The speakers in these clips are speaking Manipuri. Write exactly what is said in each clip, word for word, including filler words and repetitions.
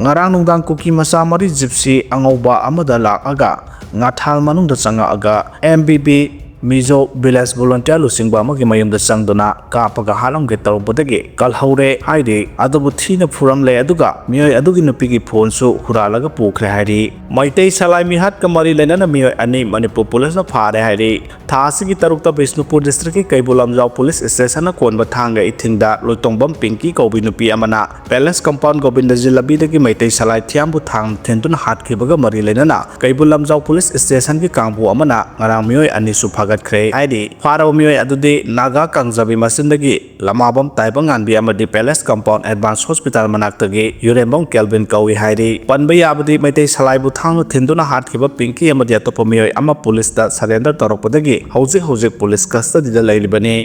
ꯉꯔꯥꯡ ꯅꯨꯡꯗꯥꯡ ꯀꯨꯀꯤ ꯃꯆꯥ ꯃꯔꯤ ꯖꯤꯞꯁꯤ ꯑꯉꯧꯕ ꯑꯃꯗ ꯂꯥꯛꯑꯒ ꯉꯥꯊꯥꯜ ꯃꯅꯨꯡꯗ ꯆꯪꯉꯛꯑꯒ M B B Mizo village volunteer ꯂꯨꯆꯤꯡꯕ ꯑꯃꯒꯤ ꯃꯌꯨꯝꯗ ꯆꯪꯗꯨꯅ ꯀꯥꯞꯄꯒ ꯍꯥꯠꯂꯝꯒꯦ ꯇꯧꯔꯝꯕꯗꯒꯤ ꯀꯜꯍꯧꯔꯦ ꯍꯥꯏꯔꯤ꯫ ꯑꯗꯨꯕꯨ ꯊꯤꯅ ꯐꯨꯔꯝꯂꯦ, ꯑꯗꯨꯒ ꯃꯤꯑꯣꯏ ꯑꯗꯨꯒꯤ ꯅꯨꯄꯤꯒꯤ ꯐꯣꯟꯁꯨ ꯍꯨꯔꯥꯜꯂꯒ ꯄꯨꯈ꯭ꯔꯦ ꯍꯥꯏꯔꯤ꯫ ꯃꯩꯇꯩ ꯁꯂꯥꯏ ꯃꯤꯍꯥꯠꯀ ꯃꯔꯤ ꯂꯩꯅꯅ ꯃꯤꯑꯣꯏ ꯑꯅꯤ ꯃꯅꯤꯄꯨꯔ ꯄꯨꯂꯤꯁꯅ ꯐꯥꯔꯦ ꯍꯥꯏꯔꯤ꯫ ꯊꯥ ꯑꯁꯤꯒꯤ ꯇꯔꯨꯛꯇ ꯕꯤꯁꯅꯨꯄꯨꯔ ꯗꯤꯁꯇ꯭ꯔꯤꯛꯀꯤ ꯀꯩꯕꯨꯜ ꯂꯝꯖꯥꯎ ꯄꯨꯂꯤꯁ ꯁ꯭ꯇꯦꯁꯟꯅ ꯀꯣꯟꯕ ꯊꯥꯡꯒ ꯏꯊꯤꯟꯗ ꯂꯣꯏꯇꯣꯡꯕꯝ ꯄꯤꯡꯀꯤ ꯀꯧꯕꯤ ꯅꯨꯄꯤ ꯑꯃꯅ ꯄꯦꯂꯦꯁ ꯀꯝꯄꯥꯎꯟ ꯒꯣꯕꯤꯟꯗꯖꯤ ꯂꯝꯕꯤꯗꯒꯤ ꯃꯩꯇꯩ ꯁꯂꯥꯏ ꯊꯤꯌꯥꯝꯕꯨ ꯊꯥꯡꯅ ꯊꯤꯟꯗꯨꯅ ꯍꯥꯠꯈꯤꯕꯒ ꯃꯔꯤ ꯂꯩꯅꯅ ꯀꯩꯕꯨꯜ ꯂꯝꯖꯥꯎ ꯄꯨꯂꯤꯁ ꯁ꯭ꯇꯦꯁꯟꯒꯤ ꯀꯥꯡꯕꯨ ꯑꯃꯅ ꯉꯔꯥꯡ ꯃꯤꯑꯣꯏ ꯑꯅꯤꯁꯨ ꯐꯥꯒꯠꯈ꯭ꯔꯦ ꯍꯥꯏꯔꯤ꯫ ꯐꯥꯔꯕ ꯃꯤꯑꯣꯏ ꯑꯗꯨꯗꯤ ꯅꯥꯒꯥ ꯀꯥꯡꯖꯕꯤ ꯃꯆꯤꯟꯗꯒꯤ ꯂꯃꯥꯕꯝ ꯇꯥꯏꯕꯪꯉꯥꯟꯕꯤ ꯑꯃꯗꯤ ꯄꯦꯂꯦꯁ ꯀꯝꯄꯥꯎꯟ ꯑꯦꯗꯚꯥꯟꯁ ꯍꯣꯁꯄꯤꯇꯥꯜ ꯃꯅꯥꯛꯇꯒꯤ ꯌꯨꯔꯦꯝꯕꯝ ꯀꯦꯜꯚꯤꯟ ꯀꯧꯏ ꯍꯥꯏꯔꯤ꯫ ꯄꯟꯕ ꯌꯥꯕꯗꯤ ꯃꯩꯇꯩ ꯁꯂꯥꯏꯕꯨ ꯊꯥꯡꯅ ꯊꯤꯟꯗꯨꯅ ꯍꯥꯠꯈꯤꯕ ꯄꯤꯡꯀꯤ ꯑꯃꯗꯤ ꯑꯇꯣꯞꯄ ꯃꯤꯑꯣꯏ ꯑꯃ ꯄꯨꯂꯤꯁꯇ ꯁꯔꯦꯟꯗꯔ ꯇꯧꯔꯛꯄꯗꯒꯤ ꯍꯧꯖꯤꯛ ꯍꯧꯖꯤꯛ ꯄꯨꯂꯤꯁ ꯀꯁꯇꯗꯤꯗ ꯂꯩꯔꯤꯕꯅꯤ꯫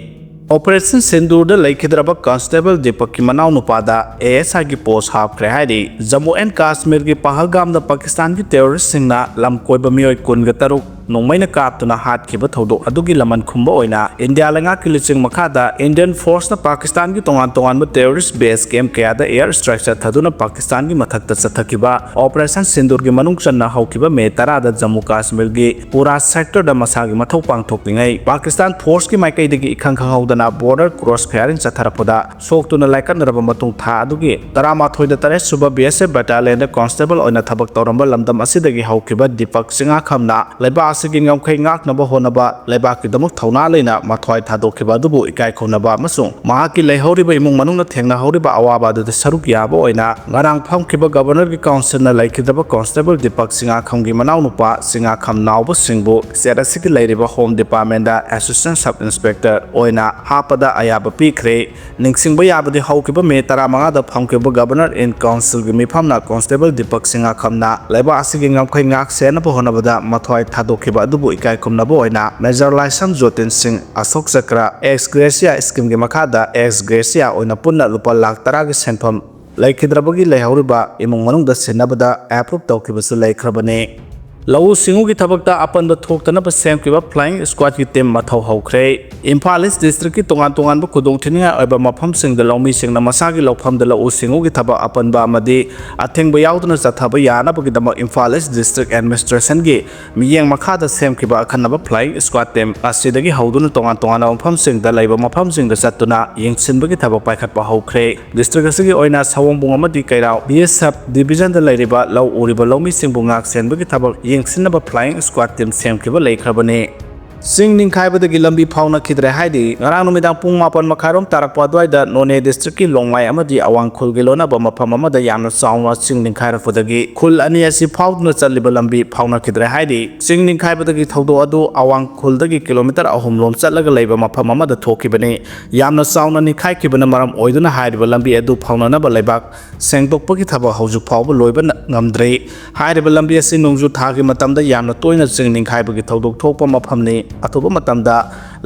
ꯑꯣꯄꯔꯦꯁꯟ ꯁꯤꯟꯗꯨꯔꯗ ꯂꯩꯈꯤꯗ꯭ꯔꯕ ꯀꯟꯁꯇꯦꯕꯜ ꯗꯤꯄꯛꯀꯤ ꯃꯅꯥꯎꯅꯨꯄꯥꯗ ꯑꯦ ꯑꯦꯁ ꯑꯥꯏꯒꯤ ꯄꯣꯁ ꯍꯥꯞꯈ꯭ꯔꯦ ꯍꯥꯏꯔꯤ꯫ ꯖꯝꯃꯨ ꯑꯦꯟ ꯀꯥꯁꯃꯤꯔꯒꯤ ꯄꯍꯜꯒꯥꯝꯗ ꯄꯥꯀꯤꯁꯇꯥꯟꯒꯤ ꯇꯦꯔꯣꯔꯤꯁꯁꯤꯡꯅ ꯂꯝ ꯀꯣꯏꯕ ꯃꯤꯑꯣꯏ ꯀꯨꯟꯒ ꯇꯔꯨꯛ ꯅꯣꯡꯃꯩꯅ ꯀꯥꯞꯇꯨꯅ ꯍꯥꯠꯈꯤꯕ ꯊꯧꯗꯣꯛ ꯑꯗꯨꯒꯤ ꯂꯃꯟ ꯈꯨꯝꯕ ꯑꯣꯏꯅ ꯏꯟꯗꯤꯌꯥ ꯂꯩꯉꯥꯛꯀꯤ ꯂꯨꯆꯤꯡ ꯃꯈꯥꯗ ꯏꯟꯗꯤꯌꯟ ꯐꯣꯔꯁꯅ ꯄꯥꯀꯤꯁꯇꯥꯟꯒꯤ ꯇꯣꯉꯥꯟ ꯇꯣꯉꯥꯟꯕ ꯇꯦꯔꯣꯔꯤꯁ ꯕꯦꯁ ꯀꯦꯝꯞ ꯀꯌꯥꯗ ꯑꯦꯌꯔ ꯁ꯭ꯇ꯭ꯔꯥꯏꯛ ꯆꯠꯊꯗꯨꯅ ꯄꯥꯀꯤꯁꯇꯥꯟꯒꯤ ꯃꯊꯛꯇ ꯆꯠꯊꯈꯤꯕ ꯑꯣꯄꯔꯦꯁꯟ ꯁꯤꯟꯗꯨꯔꯒꯤ ꯃꯅꯨꯡ ꯆꯟꯅ ꯍꯧꯈꯤꯕ ꯃꯦ ꯇꯔꯥꯗ ꯖꯝꯃꯨ ꯀꯥꯁꯃꯤꯔꯒꯤ ꯄꯨꯔꯥ ꯁꯦꯛꯇꯔꯗ ꯃꯁꯥꯒꯤ ꯃꯊꯧ ꯄꯥꯡꯊꯣꯛꯂꯤꯉꯩ ꯄꯥꯀꯤꯁꯇꯥꯟ ꯐꯣꯔꯁꯀꯤ ꯃꯥꯏꯀꯩꯗꯒꯤ ꯏꯈꯪ ꯈꯪꯍꯧꯗꯅ ꯕꯣꯔꯗꯔ ꯀ꯭ꯔꯣꯁ ꯐꯥꯌꯔꯤꯡ ꯆꯠꯊꯔꯛꯄꯗ ꯁꯣꯛꯇꯨꯅ ꯂꯥꯏꯀꯠꯅꯔꯕ ꯃꯇꯨꯡ ꯊꯥ ꯑꯗꯨꯒꯤ ꯇꯔꯥꯃꯥꯊꯣꯏꯗ ꯇꯔꯦꯠ ꯁꯨꯕ ꯕꯤ ꯑꯦꯁ ꯑꯦꯐ ꯕꯦꯇꯥꯂꯤꯌꯟꯗ ꯀꯣꯟꯁꯇꯦꯕꯜ ꯑꯣꯏꯅ ꯊꯕꯛ ꯇꯧꯔꯝꯕ ꯂꯝꯗꯝ ꯑꯁꯤꯗꯒꯤ ꯍꯧꯈꯤꯕ ꯗꯤꯄꯛ ꯆꯤꯡꯉꯥꯈꯝꯅ ꯂꯩꯕꯥꯛ ꯑꯁꯤꯒꯤ ꯉꯝꯈꯩ ꯉꯥꯛꯅꯕ ꯍꯣꯠꯅꯕ ꯂꯩꯕꯥꯛꯀꯤꯗꯃꯛ ꯊꯧꯅꯥ ꯂꯩꯅ ꯃꯊ꯭ꯋꯥꯏ ꯊꯥꯗꯣꯛꯈꯤꯕ ꯑꯗꯨꯕꯨ ꯏꯀꯥꯏ ꯈꯨꯝꯅꯕ ꯑꯃꯁꯨꯡ ꯃꯍꯥꯛꯀꯤ ꯂꯩꯍꯧꯔꯤꯕ ꯏꯃꯨꯡ ꯃꯅꯨꯡꯅ ꯊꯦꯡꯅꯍꯧꯔꯤꯕ ꯑꯋꯥꯕ ꯑꯗꯨꯗ ꯁꯔꯨꯛ ꯌꯥꯕ ꯑꯣꯏꯅ ꯉꯔꯥꯡ ꯐꯝꯈꯤꯕ ꯒꯕꯔꯅꯔꯒꯤ ꯀꯥꯎꯟꯁꯤꯜꯅ ꯂꯩꯈꯤꯗ꯭ꯔꯕ ꯀꯣꯟꯁꯇꯦꯕꯜ ꯗꯤꯄꯛ ꯆꯤꯡꯉꯥꯈꯝꯒꯤ ꯃꯅꯥꯎꯅꯨꯄꯥ ꯆꯤꯡꯉꯥꯈꯝ ꯅꯥꯎꯕꯁꯤꯡꯕꯨ ꯁ꯭ꯇꯦꯠ ꯑꯁꯤꯒꯤ ꯂꯩꯔꯤꯕ ꯍꯣꯝ ꯗꯤꯄꯥꯔꯠꯃꯦꯟꯗ ꯑꯦꯁꯤꯁꯇꯦꯟ ꯁꯕ ꯏꯟꯁꯄꯦꯛꯇꯔ ꯑꯣꯏꯅ ꯍꯥꯞꯄꯗ ꯑꯌꯥꯕ ꯄꯤꯈ꯭ꯔꯦ꯫ ꯅꯤꯡꯁꯤꯡꯕ ꯌꯥꯕꯗꯤ ꯍꯧꯈꯤꯕ ꯃꯦ ꯇꯔꯥꯃꯉꯥꯗ ꯐꯝꯈꯤꯕ ꯒꯕꯔꯅꯔ ꯏꯟ ꯀꯥꯎꯟꯁꯤꯜꯒꯤ ꯃꯤꯐꯝꯅ ꯀꯣꯟꯁꯇꯦꯕꯜ ꯗꯤꯄꯛ ꯁꯤꯡꯍꯥꯈꯝꯅ ꯂꯩꯕꯥꯛ ꯑꯁꯤꯒꯤ ꯉꯝꯈꯩ ꯉꯥꯛ ꯁꯦꯟꯅꯕ ꯍꯣꯠꯅꯕꯗ ꯃꯊ꯭ꯋꯥꯏ ꯊꯥꯗꯣꯛꯈꯤꯕ ꯑꯗꯨꯕꯨ ꯏꯀꯥꯏ ꯈꯨꯝꯅꯕ ꯑꯣꯏꯅ ꯃꯦꯖꯔ ꯂꯥꯏꯁ꯭ꯔꯝ ꯖꯣꯇꯤꯟ ꯁꯤꯡ ꯑꯁꯣꯛ ꯆꯀ꯭ꯔ ꯑꯦꯛꯁ ꯒ꯭ꯔꯦꯁꯤꯌꯥ ꯁ꯭ꯀꯤꯝꯒꯤ ꯃꯈꯥꯗ ꯑꯦꯛꯁ ꯒ꯭ꯔꯦꯁꯤꯌꯥ ꯑꯣꯏꯅ ꯄꯨꯟꯅ ꯂꯨꯄꯥ ꯂꯥꯈ ꯇꯔꯥꯒꯤ ꯁꯦꯟꯐꯝ ꯂꯩꯈꯤꯗ꯭ꯔꯕꯒꯤ ꯂꯩꯍꯧꯔꯤꯕ ꯏꯃꯨꯡ ꯃꯅꯨꯡꯗ ꯁꯤꯟꯅꯕꯗ ꯑꯦꯄ꯭ꯔꯨꯞ ꯇꯧꯈꯤꯕꯁꯨ ꯂꯩꯈ꯭ꯔꯕꯅꯤ꯫ ꯂꯧꯎ ꯁꯤꯡꯎꯒꯤ ꯊꯕꯛꯇ ꯑꯄꯟꯕ ꯊꯣꯛꯇꯅꯕ ꯁꯦꯝꯈꯤꯕ flying squadꯀꯤ team ꯃꯊꯧ ꯍꯧꯈ꯭ꯔꯦ꯫ ꯏꯝꯐꯥꯜ ꯏꯁ ꯗꯤꯁꯇ꯭ꯔꯤꯛꯀꯤ ꯇꯣꯉꯥꯟ ꯇꯣꯉꯥꯟꯕ ꯈꯨꯗꯣꯡꯊꯤꯅꯤꯡꯉꯥꯏ ꯑꯣꯏꯕ ꯃꯐꯝꯁꯤꯡꯗ ꯂꯧꯃꯤꯁꯤꯡꯅ ꯃꯁꯥꯒꯤ ꯂꯧꯐꯝꯗ ꯂꯧꯎ ꯁꯤꯡꯎꯒꯤ ꯊꯕꯛ ꯑꯄꯟꯕ ꯑꯃꯗꯤ ꯑꯊꯤꯡꯕ ꯌꯥꯎꯗꯅ ꯆꯠꯊꯕ ꯌꯥꯅꯕꯒꯤꯗꯃꯛ ꯏꯝꯐꯥꯜ ꯏꯁ ꯗꯤꯁꯇ꯭ꯔꯤꯛ ꯑꯦꯗꯃꯤꯅꯤꯁꯇ꯭ꯔꯦꯁꯟꯒꯤ ꯃꯤꯠꯌꯦꯡ ꯃꯈꯥꯗ ꯁꯦꯝꯈꯤꯕ ꯑꯈꯟꯅꯕ flying squad team ꯑꯁꯤꯗꯒꯤ ꯍꯧꯗꯨꯅ ꯇꯣꯉꯥꯟ ꯇꯣꯉꯥꯟꯕ ꯃꯐꯝꯁꯤꯡꯗ ꯂꯩꯕ ꯃꯐꯝꯁꯤꯡꯗ ꯆꯠꯇꯨꯅ ꯌꯦꯡꯁꯤꯟꯕꯒꯤ ꯊꯕꯛ ꯄꯥꯏꯈꯠꯄ ꯍꯧꯈ꯭ꯔꯦ꯫ ꯗꯤꯁꯇ꯭ꯔꯤꯛ ꯑꯁꯤꯒꯤ ꯑꯣꯏꯅ ꯁꯑꯣꯝꯕꯨꯡ ꯑꯃꯗꯤ ꯀꯩꯔꯥꯎ ꯕꯤ ꯑꯦꯁ ꯑꯦꯐ ꯗꯤꯕꯤꯖꯟꯗ ꯂꯩꯔꯤꯕ ꯂꯧ ꯎꯔꯤꯕ ꯂꯧꯃꯤꯁꯤꯡꯕꯨ ꯉꯥꯛ ꯁꯦꯟꯕꯒꯤ ꯊꯕꯛ ꯌꯦꯡꯁꯤꯟꯅꯕ flying squad team ꯁꯦꯝꯈꯤꯕ ꯂꯩꯈ꯭ꯔꯕꯅꯤ꯫ ꯆꯤꯡ ꯅꯤꯡꯈꯥꯏꯕꯗꯒꯤ ꯂꯝꯕꯤ ꯐꯥꯎꯅꯈꯤꯗ꯭ꯔꯦ ꯍꯥꯏꯔꯤ꯫ ꯉꯔꯥꯡ ꯅꯨꯃꯤꯗꯥꯡ ꯄꯨꯡ ꯃꯥꯄꯟ ꯃꯈꯥꯏꯔꯣꯝ ꯇꯥꯔꯛꯄ ꯑꯗꯨꯋꯥꯏꯗ ꯅꯣꯅꯦ ꯗꯤꯁꯇ꯭ꯔꯤꯛꯀꯤ ꯂꯣꯡꯃꯥꯏ ꯑꯃꯗꯤ ꯑꯋꯥꯡ ꯈꯨꯜꯒꯤ ꯂꯣꯟꯅꯕ ꯃꯐꯝ ꯑꯃꯗ ꯌꯥꯝꯅ ꯆꯥꯎꯅ ꯆꯤꯡ ꯅꯤꯡꯈꯥꯏꯔꯛꯄꯗꯒꯤ ꯈꯨꯜ ꯑꯅꯤ ꯑꯁꯤ ꯐꯥꯎꯗꯨꯅ ꯆꯠꯂꯤꯕ ꯂꯝꯕꯤ ꯐꯥꯎꯅꯈꯤꯗ꯭ꯔꯦ ꯍꯥꯏꯔꯤ꯫ ꯆꯤꯡ ꯅꯤꯡꯈꯥꯏꯕꯗꯒꯤ ꯊꯧꯗꯣꯛ ꯑꯗꯨ ꯑꯋꯥꯡ ꯈꯨꯜꯗꯒꯤ ꯀꯤꯂꯣꯃꯤꯇꯔ ꯑꯍꯨꯝ ꯂꯣꯝ ꯆꯠꯂꯒ ꯂꯩꯕ ꯃꯐꯝ ꯑꯃꯗ ꯊꯣꯛꯈꯤꯕꯅꯤ꯫ ꯌꯥꯝꯅ ꯆꯥꯎꯅ ꯅꯤꯡꯈꯥꯏꯈꯤꯕꯅ ꯃꯔꯝ ꯑꯣꯏꯗꯨꯅ ꯍꯥꯏꯔꯤꯕ ꯂꯝꯕꯤ ꯑꯗꯨ ꯐꯥꯎꯅꯅꯕ ꯂꯩꯕꯥꯛ ꯁꯦꯡꯗꯣꯛꯄꯒꯤ ꯊꯕꯛ ꯍꯧꯖꯤꯛ ꯐꯥꯎꯕ ꯂꯣꯏꯕ ꯅ-, ꯉꯝꯗ꯭ꯔꯤ꯫ ꯍꯥꯏꯔꯤꯕ ꯂꯝꯕꯤ ꯑꯁꯤ ꯅꯣꯡꯖꯨ ꯊꯥꯒꯤ ꯃꯇꯝꯗ ꯌꯥꯝꯅ ꯇꯣꯏꯅ ꯆꯤꯡ ꯅꯤꯡꯈꯥꯏꯕꯒꯤ ꯊꯧꯗꯣꯛ ꯊꯣꯛꯄ ꯃꯐꯝꯅꯤ꯫ ꯑꯊꯨꯕ ꯃꯇꯝꯗ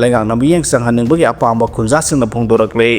ꯂꯩꯉꯥꯛꯅ ꯃꯤꯠꯌꯦꯡ ꯆꯪꯍꯟꯅꯤꯡꯕꯒꯤ ꯑꯄꯥꯝꯕ ꯈꯨꯟꯖꯥꯁꯤꯡꯅ ꯐꯣꯡꯗꯣꯔꯛꯂꯤ꯫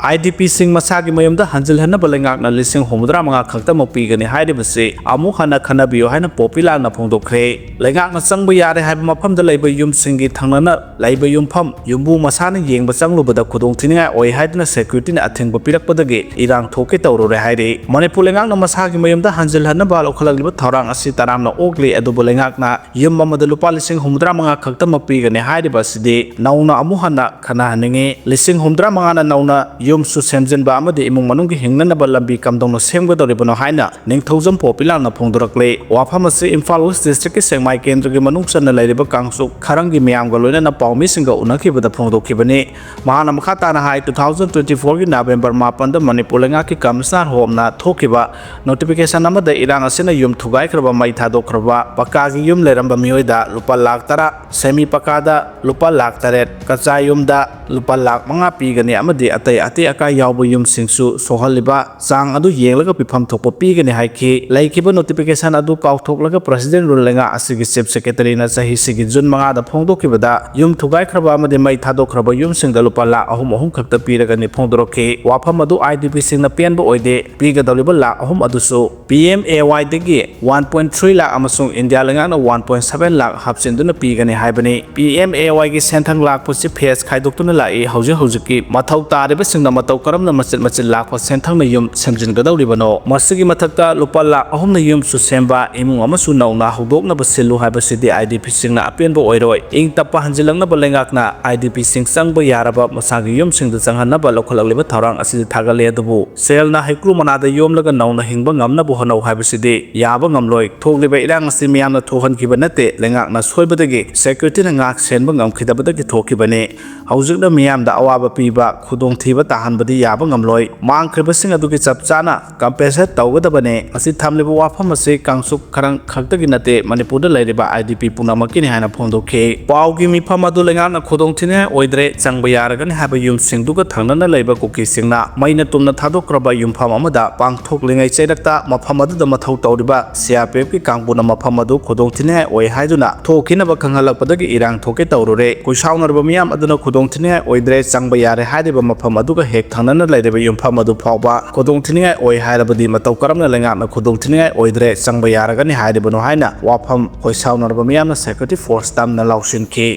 ꯑꯥꯏ ꯗꯤ ꯄꯤꯁꯤꯡ ꯃꯁꯥꯒꯤ ꯃꯌꯨꯝꯗ ꯍꯟꯖꯤꯜꯍꯟꯅꯕ ꯂꯩꯉꯥꯛꯅ ꯂꯤꯁꯤꯡ ꯍꯨꯝꯐꯨꯇꯔꯥ ꯃꯉꯥ ꯈꯛꯇꯃꯛ ꯄꯤꯒꯅꯤ ꯍꯥꯏꯔꯤꯕꯁꯤ ꯑꯃꯨꯛ ꯍꯟꯅ ꯈꯟꯅꯕꯤꯌꯨ ꯍꯥꯏꯅ ꯄꯣꯄꯤ ꯂꯥꯜꯅ ꯐꯣꯡꯗꯣꯛꯈ꯭ꯔꯦ꯫ ꯂꯩꯉꯥꯛꯅ ꯆꯪꯕ ꯌꯥꯔꯦ ꯍꯥꯏꯕ ꯃꯐꯝꯗ ꯂꯩꯕ ꯌꯨꯝꯁꯤꯡꯒꯤ ꯊꯪꯅꯅ ꯂꯩꯕ ꯌꯨꯝꯐꯝ ꯌꯨꯝꯕꯨ ꯃꯁꯥꯅ ꯌꯦꯡꯕ ꯆꯪꯂꯨꯕꯗ ꯈꯨꯗꯣꯡꯊꯤꯅꯤꯡꯉꯥꯏ ꯑꯣꯏ ꯍꯥꯏꯗꯨꯅ ꯁꯦꯀ꯭ꯌꯨꯔꯤꯇꯤꯅ ꯑꯊꯤꯡꯕ ꯄꯤꯔꯛꯄꯗꯒꯤ ꯏꯔꯥꯡ ꯊꯣꯛꯀꯦ ꯇꯧꯔꯨꯔꯦ ꯍꯥꯏꯔꯤ꯫ ꯃꯅꯤꯄꯨꯔ ꯂꯩꯉꯥꯛꯅ ꯃꯁꯥꯒꯤ ꯃꯌꯨꯝꯗ ꯍꯟꯖꯤꯜꯍꯟꯅꯕ ꯂꯧꯈꯠꯂꯛꯂꯤꯕ ꯊꯧꯔꯥꯡ ꯑꯁꯤ ꯇꯔꯥꯝꯅ ꯑꯣꯛꯂꯤ, ꯑꯗꯨꯕꯨ ꯂꯩꯉꯥꯛꯅ ꯌꯨꯝ ꯑꯃꯗ ꯂꯨꯄꯥ ꯂꯤꯁꯤꯡ ꯍꯨꯝꯐꯨꯇꯔꯥ ꯃꯉꯥ ꯈꯛꯇꯃꯛ ꯄꯤꯒꯅꯤ ꯍꯥꯏꯔꯤꯕ ꯑꯁꯤꯗꯤ ꯅꯧꯅ ꯑꯃꯨꯛ ꯍꯟꯅ ꯈꯟꯅꯍꯟꯅꯤꯡꯉꯤ꯫ ꯂꯤꯁꯤꯡ ꯍꯨꯝꯐꯨꯇꯔꯥ ꯃꯉꯥꯅ ꯅꯧꯅ ꯌꯨꯝꯁꯨ ꯁꯦꯝꯖꯤꯟꯕ ꯑꯃꯗꯤ ꯏꯃꯨꯡ ꯃꯅꯨꯡꯒꯤ ꯍꯤꯡꯅꯅꯕ ꯂꯝꯕꯤ ꯀꯝꯗꯧꯅ ꯁꯦꯝꯒꯗꯧꯔꯤꯕꯅꯣ ꯍꯥꯏꯅ ꯅꯤꯡꯊꯧꯖꯝ ꯄꯣꯄꯤꯂꯥꯜꯅ ꯐꯣꯡꯗꯣꯔꯛꯂꯤ꯫ ꯋꯥꯐꯝ ꯑꯁꯤ ꯏꯝꯐꯥꯜ ꯋꯦꯁ ꯗꯤꯁꯇ꯭ꯔꯤꯛꯀꯤ ꯁꯦꯛꯃꯥꯏ ꯀꯦꯟꯗ꯭ꯔꯒꯤ ꯃꯅꯨꯡ ꯆꯟꯅ ꯂꯩꯔꯤꯕ ꯀꯥꯡꯆꯨꯞ ꯈꯔꯪꯒꯤ ꯃꯤꯌꯥꯝꯒ ꯂꯣꯏꯅꯅ ꯄꯥꯎꯃꯤꯁꯤꯡꯒ ꯎꯅꯈꯤꯕꯗ ꯐꯣꯡꯗꯣꯛꯈꯤꯕꯅꯤ꯫ ꯃꯍꯥꯛꯅ ꯃꯈꯥ ꯇꯥꯅ ꯍꯥꯏ, ꯇꯨ ꯊꯥꯎꯖꯟ ꯇ꯭ꯋꯦꯟꯇꯤ ꯐꯣꯔꯒꯤ ꯅꯕꯦꯝꯕꯔ ꯃꯥꯄꯟꯗ ꯃꯅꯤꯄꯨꯔ ꯂꯩꯉꯥꯛꯀꯤ ꯀꯃꯤꯁꯅꯔ ꯍꯣꯝꯅ ꯊꯣꯛꯈꯤꯕ ꯅꯣꯇꯤꯐꯤꯀꯦꯁꯟ ꯑꯃꯗ ꯏꯔꯥꯡ ꯑꯁꯤꯅ ꯌꯨꯝ ꯊꯨꯒꯥꯏꯈ꯭ꯔꯕ, ꯃꯩ ꯊꯥꯗꯣꯛꯈ꯭ꯔꯕ, ꯄꯀꯥꯒꯤ ꯌꯨꯝ ꯂꯩꯔꯝꯕ ꯃꯤꯑꯣꯏꯗ ꯂꯨꯄꯥ ꯂꯥꯈ ꯇꯔꯥ, ꯁꯦꯃꯤ ꯄꯀꯥꯗ ꯂꯨꯄꯥ ꯂꯥꯈ ꯇꯔꯦꯠ, ꯀꯆꯥ ꯌꯨꯝꯗ ꯂꯨꯄꯥ ꯂꯥꯈ ꯃꯉꯥ ꯄꯤꯒꯅꯤ ꯑꯃꯗꯤ ꯑꯇꯩ ꯑꯀꯥꯏ ꯌꯥꯎꯕ ꯌꯨꯝꯁꯤꯡꯁꯨ ꯁꯣꯛꯍꯜꯂꯤꯕ ꯆꯥꯡ ꯑꯗꯨ ꯌꯦꯡꯂꯒ ꯄꯤꯐꯝ ꯊꯣꯛꯄ ꯄꯤꯒꯅꯤ ꯍꯥꯏꯈꯤ꯫ ꯂꯩꯈꯤꯕ notification ꯑꯗꯨ ꯀꯥꯎꯊꯣꯛꯂꯒ President Rule ꯂꯩꯉꯥꯛ ꯑꯁꯤꯒꯤ Chief Secretary ꯅ ꯆꯍꯤꯁꯤꯒꯤ June ꯃꯉꯥꯗ ꯐꯣꯡꯗꯣꯛꯈꯤꯕꯗ ꯌꯨꯝ ꯊꯨꯒꯥꯏꯈ꯭ꯔꯕ ꯑꯃꯗꯤ ꯃꯩ ꯊꯥꯗꯣꯛꯈ꯭ꯔꯕ ꯌꯨꯝꯁꯤꯡꯗ ꯂꯨꯄꯥ ꯂꯥꯈ ꯑꯍꯨꯝ ꯑꯍꯨꯝ ꯈꯛꯇ ꯄꯤꯔꯒꯅꯤ ꯐꯣꯡꯗꯣꯔꯛꯈꯤ꯫ ꯋꯥꯐꯝ ꯑꯗꯨ IDP ꯁꯤꯡꯅ ꯄꯦꯟꯕ ꯑꯣꯏꯗꯦ꯫ ꯄꯤꯒꯗꯧꯔꯤꯕ ꯂꯥꯈ ꯑꯍꯨꯝ ꯑꯗꯨꯁꯨ P M A Y ꯗꯒꯤ one point three ꯂꯥꯈ ꯑꯃꯁꯨꯡ ꯏꯟꯗꯤꯌꯥ ꯂꯩꯉꯥꯛꯅ one point seven ꯂꯥꯈ ꯍꯥꯞꯆꯤꯟꯗꯨꯅ ꯄꯤꯒꯅꯤ ꯍꯥꯏꯕꯅꯤ꯫ P M A Y ꯒꯤ ꯁꯦꯟꯊꯪ ꯂꯥꯛꯄꯁꯤ phase ꯈꯥꯏꯗꯣꯛꯇꯨꯅ ꯂꯥꯛꯏ꯫ ꯍꯧꯖꯤꯛ ꯍꯧꯖꯤꯛꯀꯤ ꯃꯊꯧ ꯇꯥꯔꯤꯕꯁꯤꯡꯅ ꯃꯇꯧ ꯀꯔꯝꯅ ꯃꯆꯤꯠ ꯃꯆꯤꯠ ꯂꯥꯛꯄ ꯁꯦꯟꯊꯪꯅ ꯌꯨꯝ ꯁꯦꯝꯖꯤꯟꯒꯗꯧꯔꯤꯕꯅꯣ? ꯃꯁꯤꯒꯤ ꯃꯊꯛꯇ ꯂꯨꯄꯥ ꯂꯥꯈ ꯑꯍꯨꯝꯅ ꯌꯨꯝꯁꯨ ꯁꯦꯝꯕ, ꯏꯃꯨꯡ ꯑꯃꯁꯨ ꯅꯧꯅ ꯍꯧꯗꯣꯛꯅꯕ ꯁꯤꯜꯂꯨ ꯍꯥꯏꯕꯁꯤꯗꯤ IDP ꯁꯤꯡꯅ ꯑꯄꯦꯟꯕ ꯑꯣꯏꯔꯣꯏ꯫ ꯏꯪ ꯇꯞꯄ ꯍꯟꯖꯤꯜꯂꯛꯅꯕ ꯂꯩꯉꯥꯛꯅ IDP ꯁꯤꯡ ꯆꯪꯕ ꯌꯥꯔꯕ ꯃꯁꯥꯒꯤ ꯌꯨꯝꯁꯤꯡꯗ ꯆꯪꯍꯟꯅꯕ ꯂꯧꯈꯠꯂꯛꯂꯤꯕ ꯊꯧꯔꯥꯡ ꯑꯁꯤꯗꯤ ꯊꯥꯒꯠꯂꯦ, ꯑꯗꯨꯕꯨ ꯁꯦꯜꯅ ꯍꯩꯀ꯭ꯔꯨ ꯃꯅꯥꯗ ꯌꯣꯝꯂꯒ ꯅꯧꯅ ꯍꯤꯡꯕ ꯉꯝꯅꯕ ꯍꯣꯠꯅꯧ ꯍꯥꯏꯕꯁꯤꯗꯤ ꯌꯥꯕ ꯉꯝꯂꯣꯏ꯫ ꯊꯣꯛꯂꯤꯕ ꯏꯔꯥꯡ ꯑꯁꯤ ꯃꯤꯌꯥꯝꯅ ꯊꯣꯛꯍꯟꯈꯤꯕ ꯅꯠꯇꯦ, ꯂꯩꯉꯥꯛꯅ ꯁꯣꯏꯕꯗꯒꯤ, security ꯅ ꯉꯥꯛ ꯁꯦꯟꯕ ꯉꯝꯈꯤꯗꯕꯗꯒꯤ ꯊꯣꯛꯈꯤꯕꯅꯤ꯫ ꯍꯧꯖꯤꯛꯅ ꯃꯤꯌꯥꯝꯗ ꯑꯋꯥꯕ ꯄꯤꯕ, ꯈꯨꯗꯣꯡꯊꯤꯕ ꯇꯥꯍꯟꯕꯗꯤ ꯌꯥꯕ ꯉꯝꯂꯣꯏ꯫ ꯃꯥꯡꯈ꯭ꯔꯤꯕꯁꯤꯡ ꯑꯗꯨꯒꯤ ꯆꯞ ꯆꯥꯅ compensate ꯇꯧꯒꯗꯕꯅꯤ꯫ ꯑꯁꯤ ꯊꯝꯂꯤꯕ ꯋꯥꯐꯝ ꯑꯁꯤ ꯀꯥꯡꯆꯨꯞ ꯈꯔꯪ ꯈꯛꯇꯒꯤ ꯅꯠꯇꯦ, ꯃꯅꯤꯄꯨꯔꯗ ꯂꯩꯔꯤꯕ IDP ꯄꯨꯝꯅꯃꯛꯀꯤꯅꯤ ꯍꯥꯏꯅ ꯐꯣꯡꯗꯣꯛꯈꯤ꯫ ꯄꯥꯎꯒꯤ ꯃꯤꯐꯝ ꯑꯗꯨ ꯂꯩꯉꯥꯛꯅ ꯈꯨꯗꯣꯡꯊꯤꯅꯤꯡꯉꯥꯏ ꯑꯣꯏꯗ꯭ꯔꯦ, ꯆꯪꯕ ꯌꯥꯔꯒꯅꯤ ꯍꯥꯏꯕ ꯌꯨꯝꯁꯤꯡꯗꯨꯒ ꯊꯪꯅꯅ ꯂꯩꯕ ꯀꯨꯀꯤꯁꯤꯡꯅ ꯃꯩꯅ ꯇꯨꯝꯅ ꯊꯥꯗꯣꯛꯈ꯭ꯔꯕ ꯌꯨꯝꯐꯝ ꯑꯃꯗ ꯄꯥꯡꯊꯣꯛꯂꯤꯉꯩ ꯆꯩꯔꯛꯇ ꯃꯐꯝ ꯑꯗꯨꯗ ꯃꯊꯧ ꯇꯧꯔꯤꯕ CRPF ꯀꯤ ꯀꯥꯡꯕꯨꯅ ꯃꯐꯝ ꯑꯗꯨ ꯈꯨꯗꯣꯡꯊꯤꯅꯤꯡꯉꯥꯏ ꯑꯣꯏ ꯍꯥꯏꯗꯨꯅ ꯊꯣꯛꯈꯤꯅꯕ ꯈꯪꯍꯜꯂꯛꯄꯗꯒꯤ ꯏꯔꯥꯡ ꯊꯣꯛꯀꯦ ꯇꯧꯔꯨꯔꯦ꯫ ꯈꯣꯏꯁꯥꯎꯅꯔꯕ ꯃꯤꯌꯥꯝ ꯑꯗꯨꯅ ꯈꯨꯗꯣꯡꯊꯤꯅꯤꯡꯉꯥꯏ ꯑꯣꯏꯗ꯭ꯔꯦ, ꯆꯪꯕ ꯌꯥꯔꯦ ꯍꯥꯏꯔꯤꯕ ꯃꯐꯝ ꯑꯗꯨꯒ ꯍꯦꯛ ꯊꯪꯅꯅ ꯂꯩꯔꯤꯕ ꯌꯨꯝꯐꯝ ꯑꯗꯨ ꯐꯥꯎꯕ ꯈꯨꯗꯣꯡꯊꯤꯅꯤꯡꯉꯥꯏ ꯑꯣꯏ ꯍꯥꯏꯔꯕꯗꯤ ꯃꯇꯧ ꯀꯔꯝꯅ ꯂꯩꯉꯥꯛꯅ ꯈꯨꯗꯣꯡꯊꯤꯅꯤꯡꯉꯥꯏ ꯑꯣꯏꯗ꯭ꯔꯦ, ꯆꯪꯕ ꯌꯥꯔꯒꯅꯤ ꯍꯥꯏꯔꯤꯕꯅꯣ ꯍꯥꯏꯅ ꯋꯥꯐꯝ ꯈꯣꯏꯁꯥꯎꯅꯔꯕ ꯃꯤꯌꯥꯝꯅ security force ꯇꯝꯅ ꯂꯥꯎꯁꯤꯟꯈꯤ꯫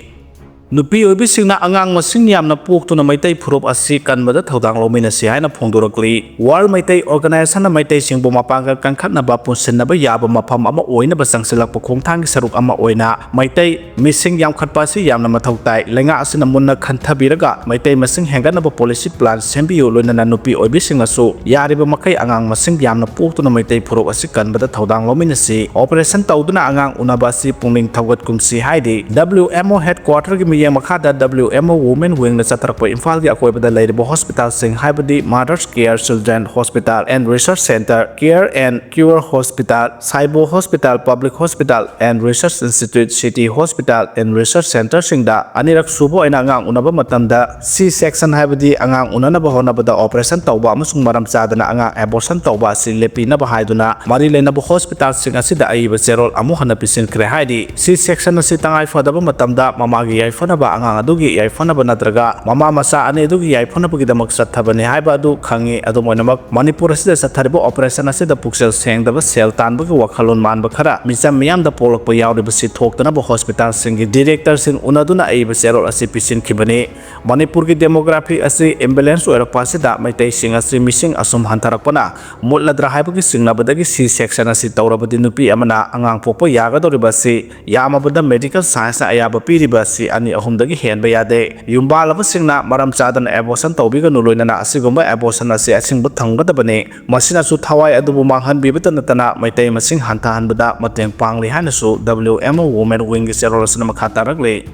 ꯅꯨꯄꯤ ꯑꯣꯏꯕꯤꯁꯤꯡꯅ ꯑꯉꯥꯡ ꯃꯁꯤꯡ ꯌꯥꯝꯅ ꯄꯣꯛꯇꯨꯅ ꯃꯩꯇꯩ ꯐꯨꯔꯨꯞ ꯑꯁꯤ ꯀꯟꯕꯗ ꯊꯧꯗꯥꯡ ꯂꯧꯃꯤꯟꯅꯁꯤ ꯍꯥꯏꯅ ꯐꯣꯡꯗꯣꯔꯛꯂꯤ꯫ World ꯃꯩꯇꯩ Organization ꯅ ꯃꯩꯇꯩꯁꯤꯡꯕꯨ ꯃꯄꯥꯡꯒꯜ ꯀꯟꯈꯠꯅꯕ ꯄꯨꯟꯁꯤꯟꯅꯕ ꯌꯥꯕ ꯃꯐꯝ ꯑꯃ ꯑꯣꯏꯅꯕ ꯆꯪꯁꯤꯜꯂꯛꯄ ꯈꯣꯡꯊꯥꯡꯒꯤ ꯁꯔꯨꯛ ꯑꯃ ꯑꯣꯏꯅ ꯃꯩꯇꯩ ꯃꯤꯁꯤꯡ ꯌꯥꯝꯈꯠꯄ ꯑꯁꯤ ꯌꯥꯝꯅ ꯃꯊꯧ ꯇꯥꯏ꯫ ꯂꯩꯉꯥꯛ ꯑꯁꯤꯅ ꯃꯨꯟꯅ ꯈꯟꯊꯕꯤꯔꯒ ꯃꯩꯇꯩ ꯃꯁꯤꯡ ꯍꯦꯟꯒꯠꯅꯕ policy plan ꯁꯦꯝꯕꯤꯌꯨ, ꯂꯣꯏꯅꯅ ꯅꯨꯄꯤ ꯑꯣꯏꯕꯤꯁꯤꯡꯅꯁꯨ ꯌꯥꯔꯤꯕ ꯃꯈꯩ ꯑꯉꯥꯡ ꯃꯁꯤꯡ ꯌꯥꯝꯅ ꯄꯣꯛꯇꯨꯅ ꯃꯩꯇꯩ ꯐꯨꯔꯨꯞ ꯑꯁꯤ ꯀꯟꯕꯗ ꯊꯧꯗꯥꯡ ꯂꯧꯃꯤꯟꯅꯁꯤ꯫ Operation ꯇꯧꯗꯨꯅ ꯑꯉꯥꯡ ꯎꯅꯕ ꯑꯁꯤ ꯄꯨꯛꯅꯤꯡ ꯊꯧꯒꯠꯀꯨꯝꯁꯤ ꯍꯥꯏꯔꯤ W M O headquarter ꯒꯤ ꯃꯈꯥꯗ W M O Women Wingꯅ ꯆꯠꯊꯔꯛꯄ ꯏꯝꯐꯥꯜꯒꯤ ꯑꯀꯣꯏꯕꯗ ꯂꯩꯔꯤꯕ hospitalꯁꯤꯡ ꯍꯥꯏꯕꯗꯤ Mothers Care Children Hospital and Research Centre, Care and Cure Hospital, Saibo Hospital, Public Hospital and Research Institute, City Hospital and Research Centreꯁꯤꯡꯗ ꯑꯅꯤꯔꯛ ꯁꯨꯕ ꯑꯣꯏꯅ ꯑꯉꯥꯡ ꯎꯅꯕ ꯃꯇꯝꯗ C section ꯍꯥꯏꯕꯗꯤ ꯑꯉꯥꯡ ꯎꯅꯅꯕ ꯍꯣꯠꯅꯕꯗ operation ꯇꯧꯕ ꯑꯃꯁꯨꯡ ꯃꯔꯝ ꯆꯥꯗꯅ ꯑꯉꯥꯡ abortion ꯇꯧꯕ ꯑꯁꯤ ꯂꯦꯞꯄꯤꯅꯕ ꯍꯥꯏꯗꯨꯅ ꯃꯔꯤ ꯂꯩꯅꯕ hospitalꯁꯤꯡ ꯑꯁꯤꯗ ꯑꯏꯕ ꯆꯦꯔꯣꯜ ꯑꯃꯨꯛ ꯍꯟꯅ ꯄꯤꯁꯤꯟꯈ꯭ꯔꯦ꯫ ꯍꯥꯏꯗꯤ C section ꯑꯁꯤ ꯇꯉꯥꯏ ꯐꯗꯕ ꯃꯇꯝꯗ ꯃꯃꯥꯒꯤ ꯌꯥꯏꯐꯅꯕ, ꯑꯉꯥꯡ ꯑꯗꯨꯒꯤ ꯌꯥꯏꯐꯅꯕ ꯅꯠꯇ꯭ꯔꯒ ꯃꯃꯥ ꯃꯆꯥ ꯑꯅꯤ ꯑꯗꯨꯒꯤ ꯌꯥꯏꯐꯅꯕꯒꯤꯗꯃꯛ ꯆꯠꯊꯕꯅꯤ ꯍꯥꯏꯕ ꯑꯗꯨ ꯈꯪꯉꯤ꯫ ꯑꯗꯨꯝ ꯑꯣꯏꯅꯃꯛ ꯃꯅꯤꯄꯨꯔ ꯑꯁꯤꯗ ꯆꯠꯊꯔꯤꯕ operation ꯑꯁꯤꯗ ꯄꯨꯛꯆꯦꯜ ꯁꯦꯡꯗꯕ, ꯁꯦꯜ ꯇꯥꯟꯕꯒꯤ ꯋꯥꯈꯜꯂꯣꯟ ꯃꯥꯟꯕ ꯈꯔ ꯃꯤꯆꯝ ꯃꯤꯌꯥꯝꯗ ꯄꯣꯛꯂꯛꯄ ꯌꯥꯎꯔꯤꯕꯁꯤ ꯊꯣꯛꯇꯅꯕ hospitalꯁꯤꯡꯒꯤ directorꯁꯤꯡ ꯎꯅꯗꯨꯅ ꯑꯏꯕ ꯆꯦꯔꯣꯜ ꯑꯁꯤ ꯄꯤꯁꯤꯟꯈꯤꯕꯅꯤ꯫ ꯃꯅꯤꯄꯨꯔꯒꯤ demography ꯑꯁꯤ imbalance ꯑꯣꯏꯔꯛꯄ ꯑꯁꯤꯗ ꯃꯩꯇꯩꯁꯤꯡ ꯑꯁꯤ ꯃꯤꯁꯤꯡ ꯑꯁꯨꯝ ꯍꯟꯊꯔꯛꯄꯅ ꯃꯨꯠꯂꯗ꯭ꯔꯥ ꯍꯥꯏꯕꯒꯤ ꯆꯤꯡꯅꯕꯗꯒꯤ C section ꯑꯁꯤ ꯇꯧꯔꯕꯗꯤ ꯅꯨꯄꯤ ꯑꯃꯅ ꯑꯉꯥꯡ ꯄꯣꯛꯄ ꯌꯥꯒꯗꯧꯔꯤꯕ ꯑꯁꯤ ꯌꯥꯝꯃꯕꯗ medical scienceꯅ ꯑꯌꯥꯕ ꯄꯤꯔꯤꯕ ꯑꯁꯤ ꯑꯅꯤ ꯑꯍꯨꯝꯗꯒꯤ ꯍꯦꯟꯕ ꯌꯥꯗꯦ꯫ ꯌꯨꯝꯕꯥꯜꯂꯕꯁꯤꯡꯅ ꯃꯔꯝ ꯆꯥꯗꯅ abortion ꯇꯧꯕꯤꯒꯅꯨ, ꯂꯣꯏꯅꯅ ꯑꯁꯤꯒꯨꯝꯕ abortion ꯑꯁꯤ ꯑꯁꯤꯡꯕ ꯊꯝꯒꯗꯕꯅꯤ꯫ ꯃꯁꯤꯅꯁꯨ ꯊꯋꯥꯏ ꯑꯗꯨꯕꯨ ꯃꯥꯡꯍꯟꯕꯤꯕꯇ ꯅꯠꯇꯅ ꯃꯩꯇꯩ ꯃꯁꯤꯡ ꯍꯟꯊꯍꯟꯕꯗ ꯃꯇꯦꯡ ꯄꯥꯡꯂꯤ ꯍꯥꯏꯅꯁꯨ W M O Women Wingꯒꯤ ꯆꯦꯔꯣꯜ ꯑꯁꯤꯅ ꯃꯈꯥ ꯇꯥꯔꯛꯂꯤ꯫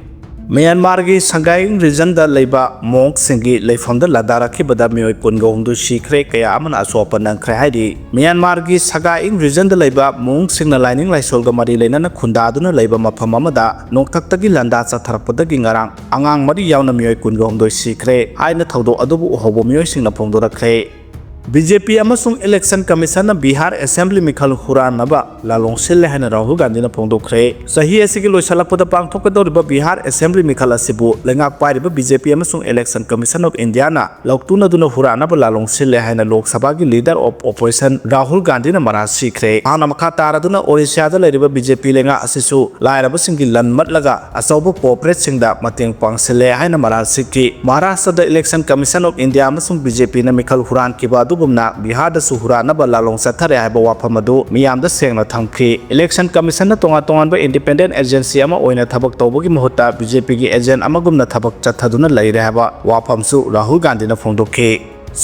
ꯃ꯭ꯌꯥꯟꯃꯥꯔꯒꯤ ꯁꯒꯥꯏ ꯔꯤꯖꯟꯗ ꯂꯩꯕ ꯃꯣꯡꯁꯤꯡꯒꯤ ꯂꯩꯐꯝꯗ ꯂꯥꯟꯗꯥꯔꯛꯈꯤꯕꯗ ꯃꯤꯑꯣꯏ ꯀꯨꯟꯒ ꯍꯨꯝꯗꯣꯏ ꯁꯤꯈ꯭ꯔꯦ, ꯀꯌꯥ ꯑꯃꯅ ꯑꯁꯣꯛ ꯑꯄꯟ ꯅꯪꯈ꯭ꯔꯦ꯫ ꯍꯥꯏꯗꯤ ꯃ꯭ꯌꯥꯟꯃꯥꯔꯒꯤ ꯁꯒꯥꯏ ꯔꯤꯖꯟꯗ ꯂꯩꯕ ꯃꯣꯡꯁꯤꯡꯅ ꯂꯥꯏꯅꯤꯡ ꯂꯥꯏꯁꯣꯜꯒ ꯃꯔꯤ ꯂꯩꯅꯅ ꯈꯨꯟꯗꯥꯗꯨꯅ ꯂꯩꯕ ꯃꯐꯝ ꯑꯃꯗ ꯅꯣꯡꯊꯛꯇꯒꯤ ꯂꯥꯟꯗꯥ ꯆꯠꯊꯔꯛꯄꯗꯒꯤ ꯉꯔꯥꯡ ꯑꯉꯥꯡ ꯃꯔꯤ ꯌꯥꯎꯅ ꯃꯤꯑꯣꯏ ꯀꯨꯟꯒ ꯍꯨꯝꯗꯣꯏ ꯁꯤꯈ꯭ꯔꯦ ꯍꯥꯏꯅ ꯊꯧꯗꯣꯛ ꯑꯗꯨꯕꯨ ꯎꯍꯧꯕ ꯃꯤꯑꯣꯏꯁꯤꯡꯅ ꯐꯣꯡꯗꯣꯔꯛꯈ꯭ꯔꯦ꯫ B J P ꯑꯃꯁꯨꯡ election commissionꯅ ꯕꯤꯍꯥꯔ assembly ꯃꯤꯈꯜ ꯍꯨꯔꯥꯟꯅꯕ ꯂꯥꯂꯣꯡ ꯁꯤꯜꯂꯦ ꯍꯥꯏꯅ ꯔꯥꯍꯨꯜ ꯒꯥꯟꯙꯤꯅ ꯐꯣꯡꯗꯣꯛꯈ꯭ꯔꯦ꯫ ꯆꯍꯤ ꯑꯁꯤꯒꯤ ꯂꯣꯏꯁꯤꯜꯂꯛꯄꯗ ꯄꯥꯡꯊꯣꯛꯀꯗꯧꯔꯤꯕ ꯕꯤꯍꯥꯔ assembly ꯃꯤꯈꯜ ꯑꯁꯤꯕꯨ ꯂꯩꯉꯥꯛ ꯄꯥꯏꯔꯤꯕ B J P ꯑꯃꯁꯨꯡ election commission of Indiaꯅ ꯂꯧꯇꯨꯅꯗꯨꯅ ꯍꯨꯔꯥꯟꯅꯕ ꯂꯥꯂꯣꯡ ꯁꯤꯜꯂꯦ ꯍꯥꯏꯅ ꯂꯣꯛ ꯁꯚꯥꯒꯤ leader of opposition ꯔꯥꯍꯨꯜ ꯒꯥꯟꯙꯤꯅ ꯃꯔꯥꯜ ꯁꯤꯈ꯭ꯔꯦ꯫ ꯃꯍꯥꯛꯅ ꯃꯈꯥ ꯇꯥꯔꯗꯨꯅ ꯑꯣꯔꯤꯁꯥꯗ ꯂꯩꯔꯤꯕ B J P ꯂꯩꯉꯥꯛ ꯑꯁꯤꯁꯨ ꯂꯥꯏꯔꯕꯁꯤꯡꯒꯤ ꯂꯟ ꯃꯠꯂꯒ ꯑꯆꯧꯕ corporateꯁꯤꯡꯗ ꯃꯇꯦꯡ ꯄꯥꯡꯁꯤꯜꯂꯦ ꯍꯥꯏꯅ ꯃꯔꯥꯜ ꯁꯤꯈꯤ꯫ ꯃꯍꯥꯔꯥꯁꯇ꯭ꯔꯗ election commission of India ꯑꯃꯁꯨꯡ B J Pꯅ ꯃꯤꯈꯜ ꯍꯨꯔꯥꯟꯈꯤꯕ ꯑꯗꯨꯒꯨꯝꯅ ꯕꯤꯍꯥꯔꯗꯁꯨ ꯍꯨꯔꯥꯟꯅꯕ ꯂꯥꯂꯣꯡ ꯆꯠꯊꯔꯦ ꯍꯥꯏꯕ ꯋꯥꯐꯝ ꯑꯗꯨ ꯃꯤꯌꯥꯝꯗ ꯁꯦꯡꯅ ꯊꯝꯈꯤ꯫ Election commissionꯅ ꯇꯣꯉꯥꯟ ꯇꯣꯉꯥꯟꯕ independent agency ꯑꯃ ꯑꯣꯏꯅ ꯊꯕꯛ ꯇꯧꯕꯒꯤ ꯃꯍꯨꯠꯇ B J Pꯒꯤ agent ꯑꯃꯒꯨꯝꯅ ꯊꯕꯛ ꯆꯠꯊꯗꯨꯅ ꯂꯩꯔꯦ ꯍꯥꯏꯕ ꯋꯥꯐꯝꯁꯨ ꯔꯥꯍꯨꯜ ꯒꯥꯟꯙꯤꯅ ꯐꯣꯡꯗꯣꯛꯈꯤ꯫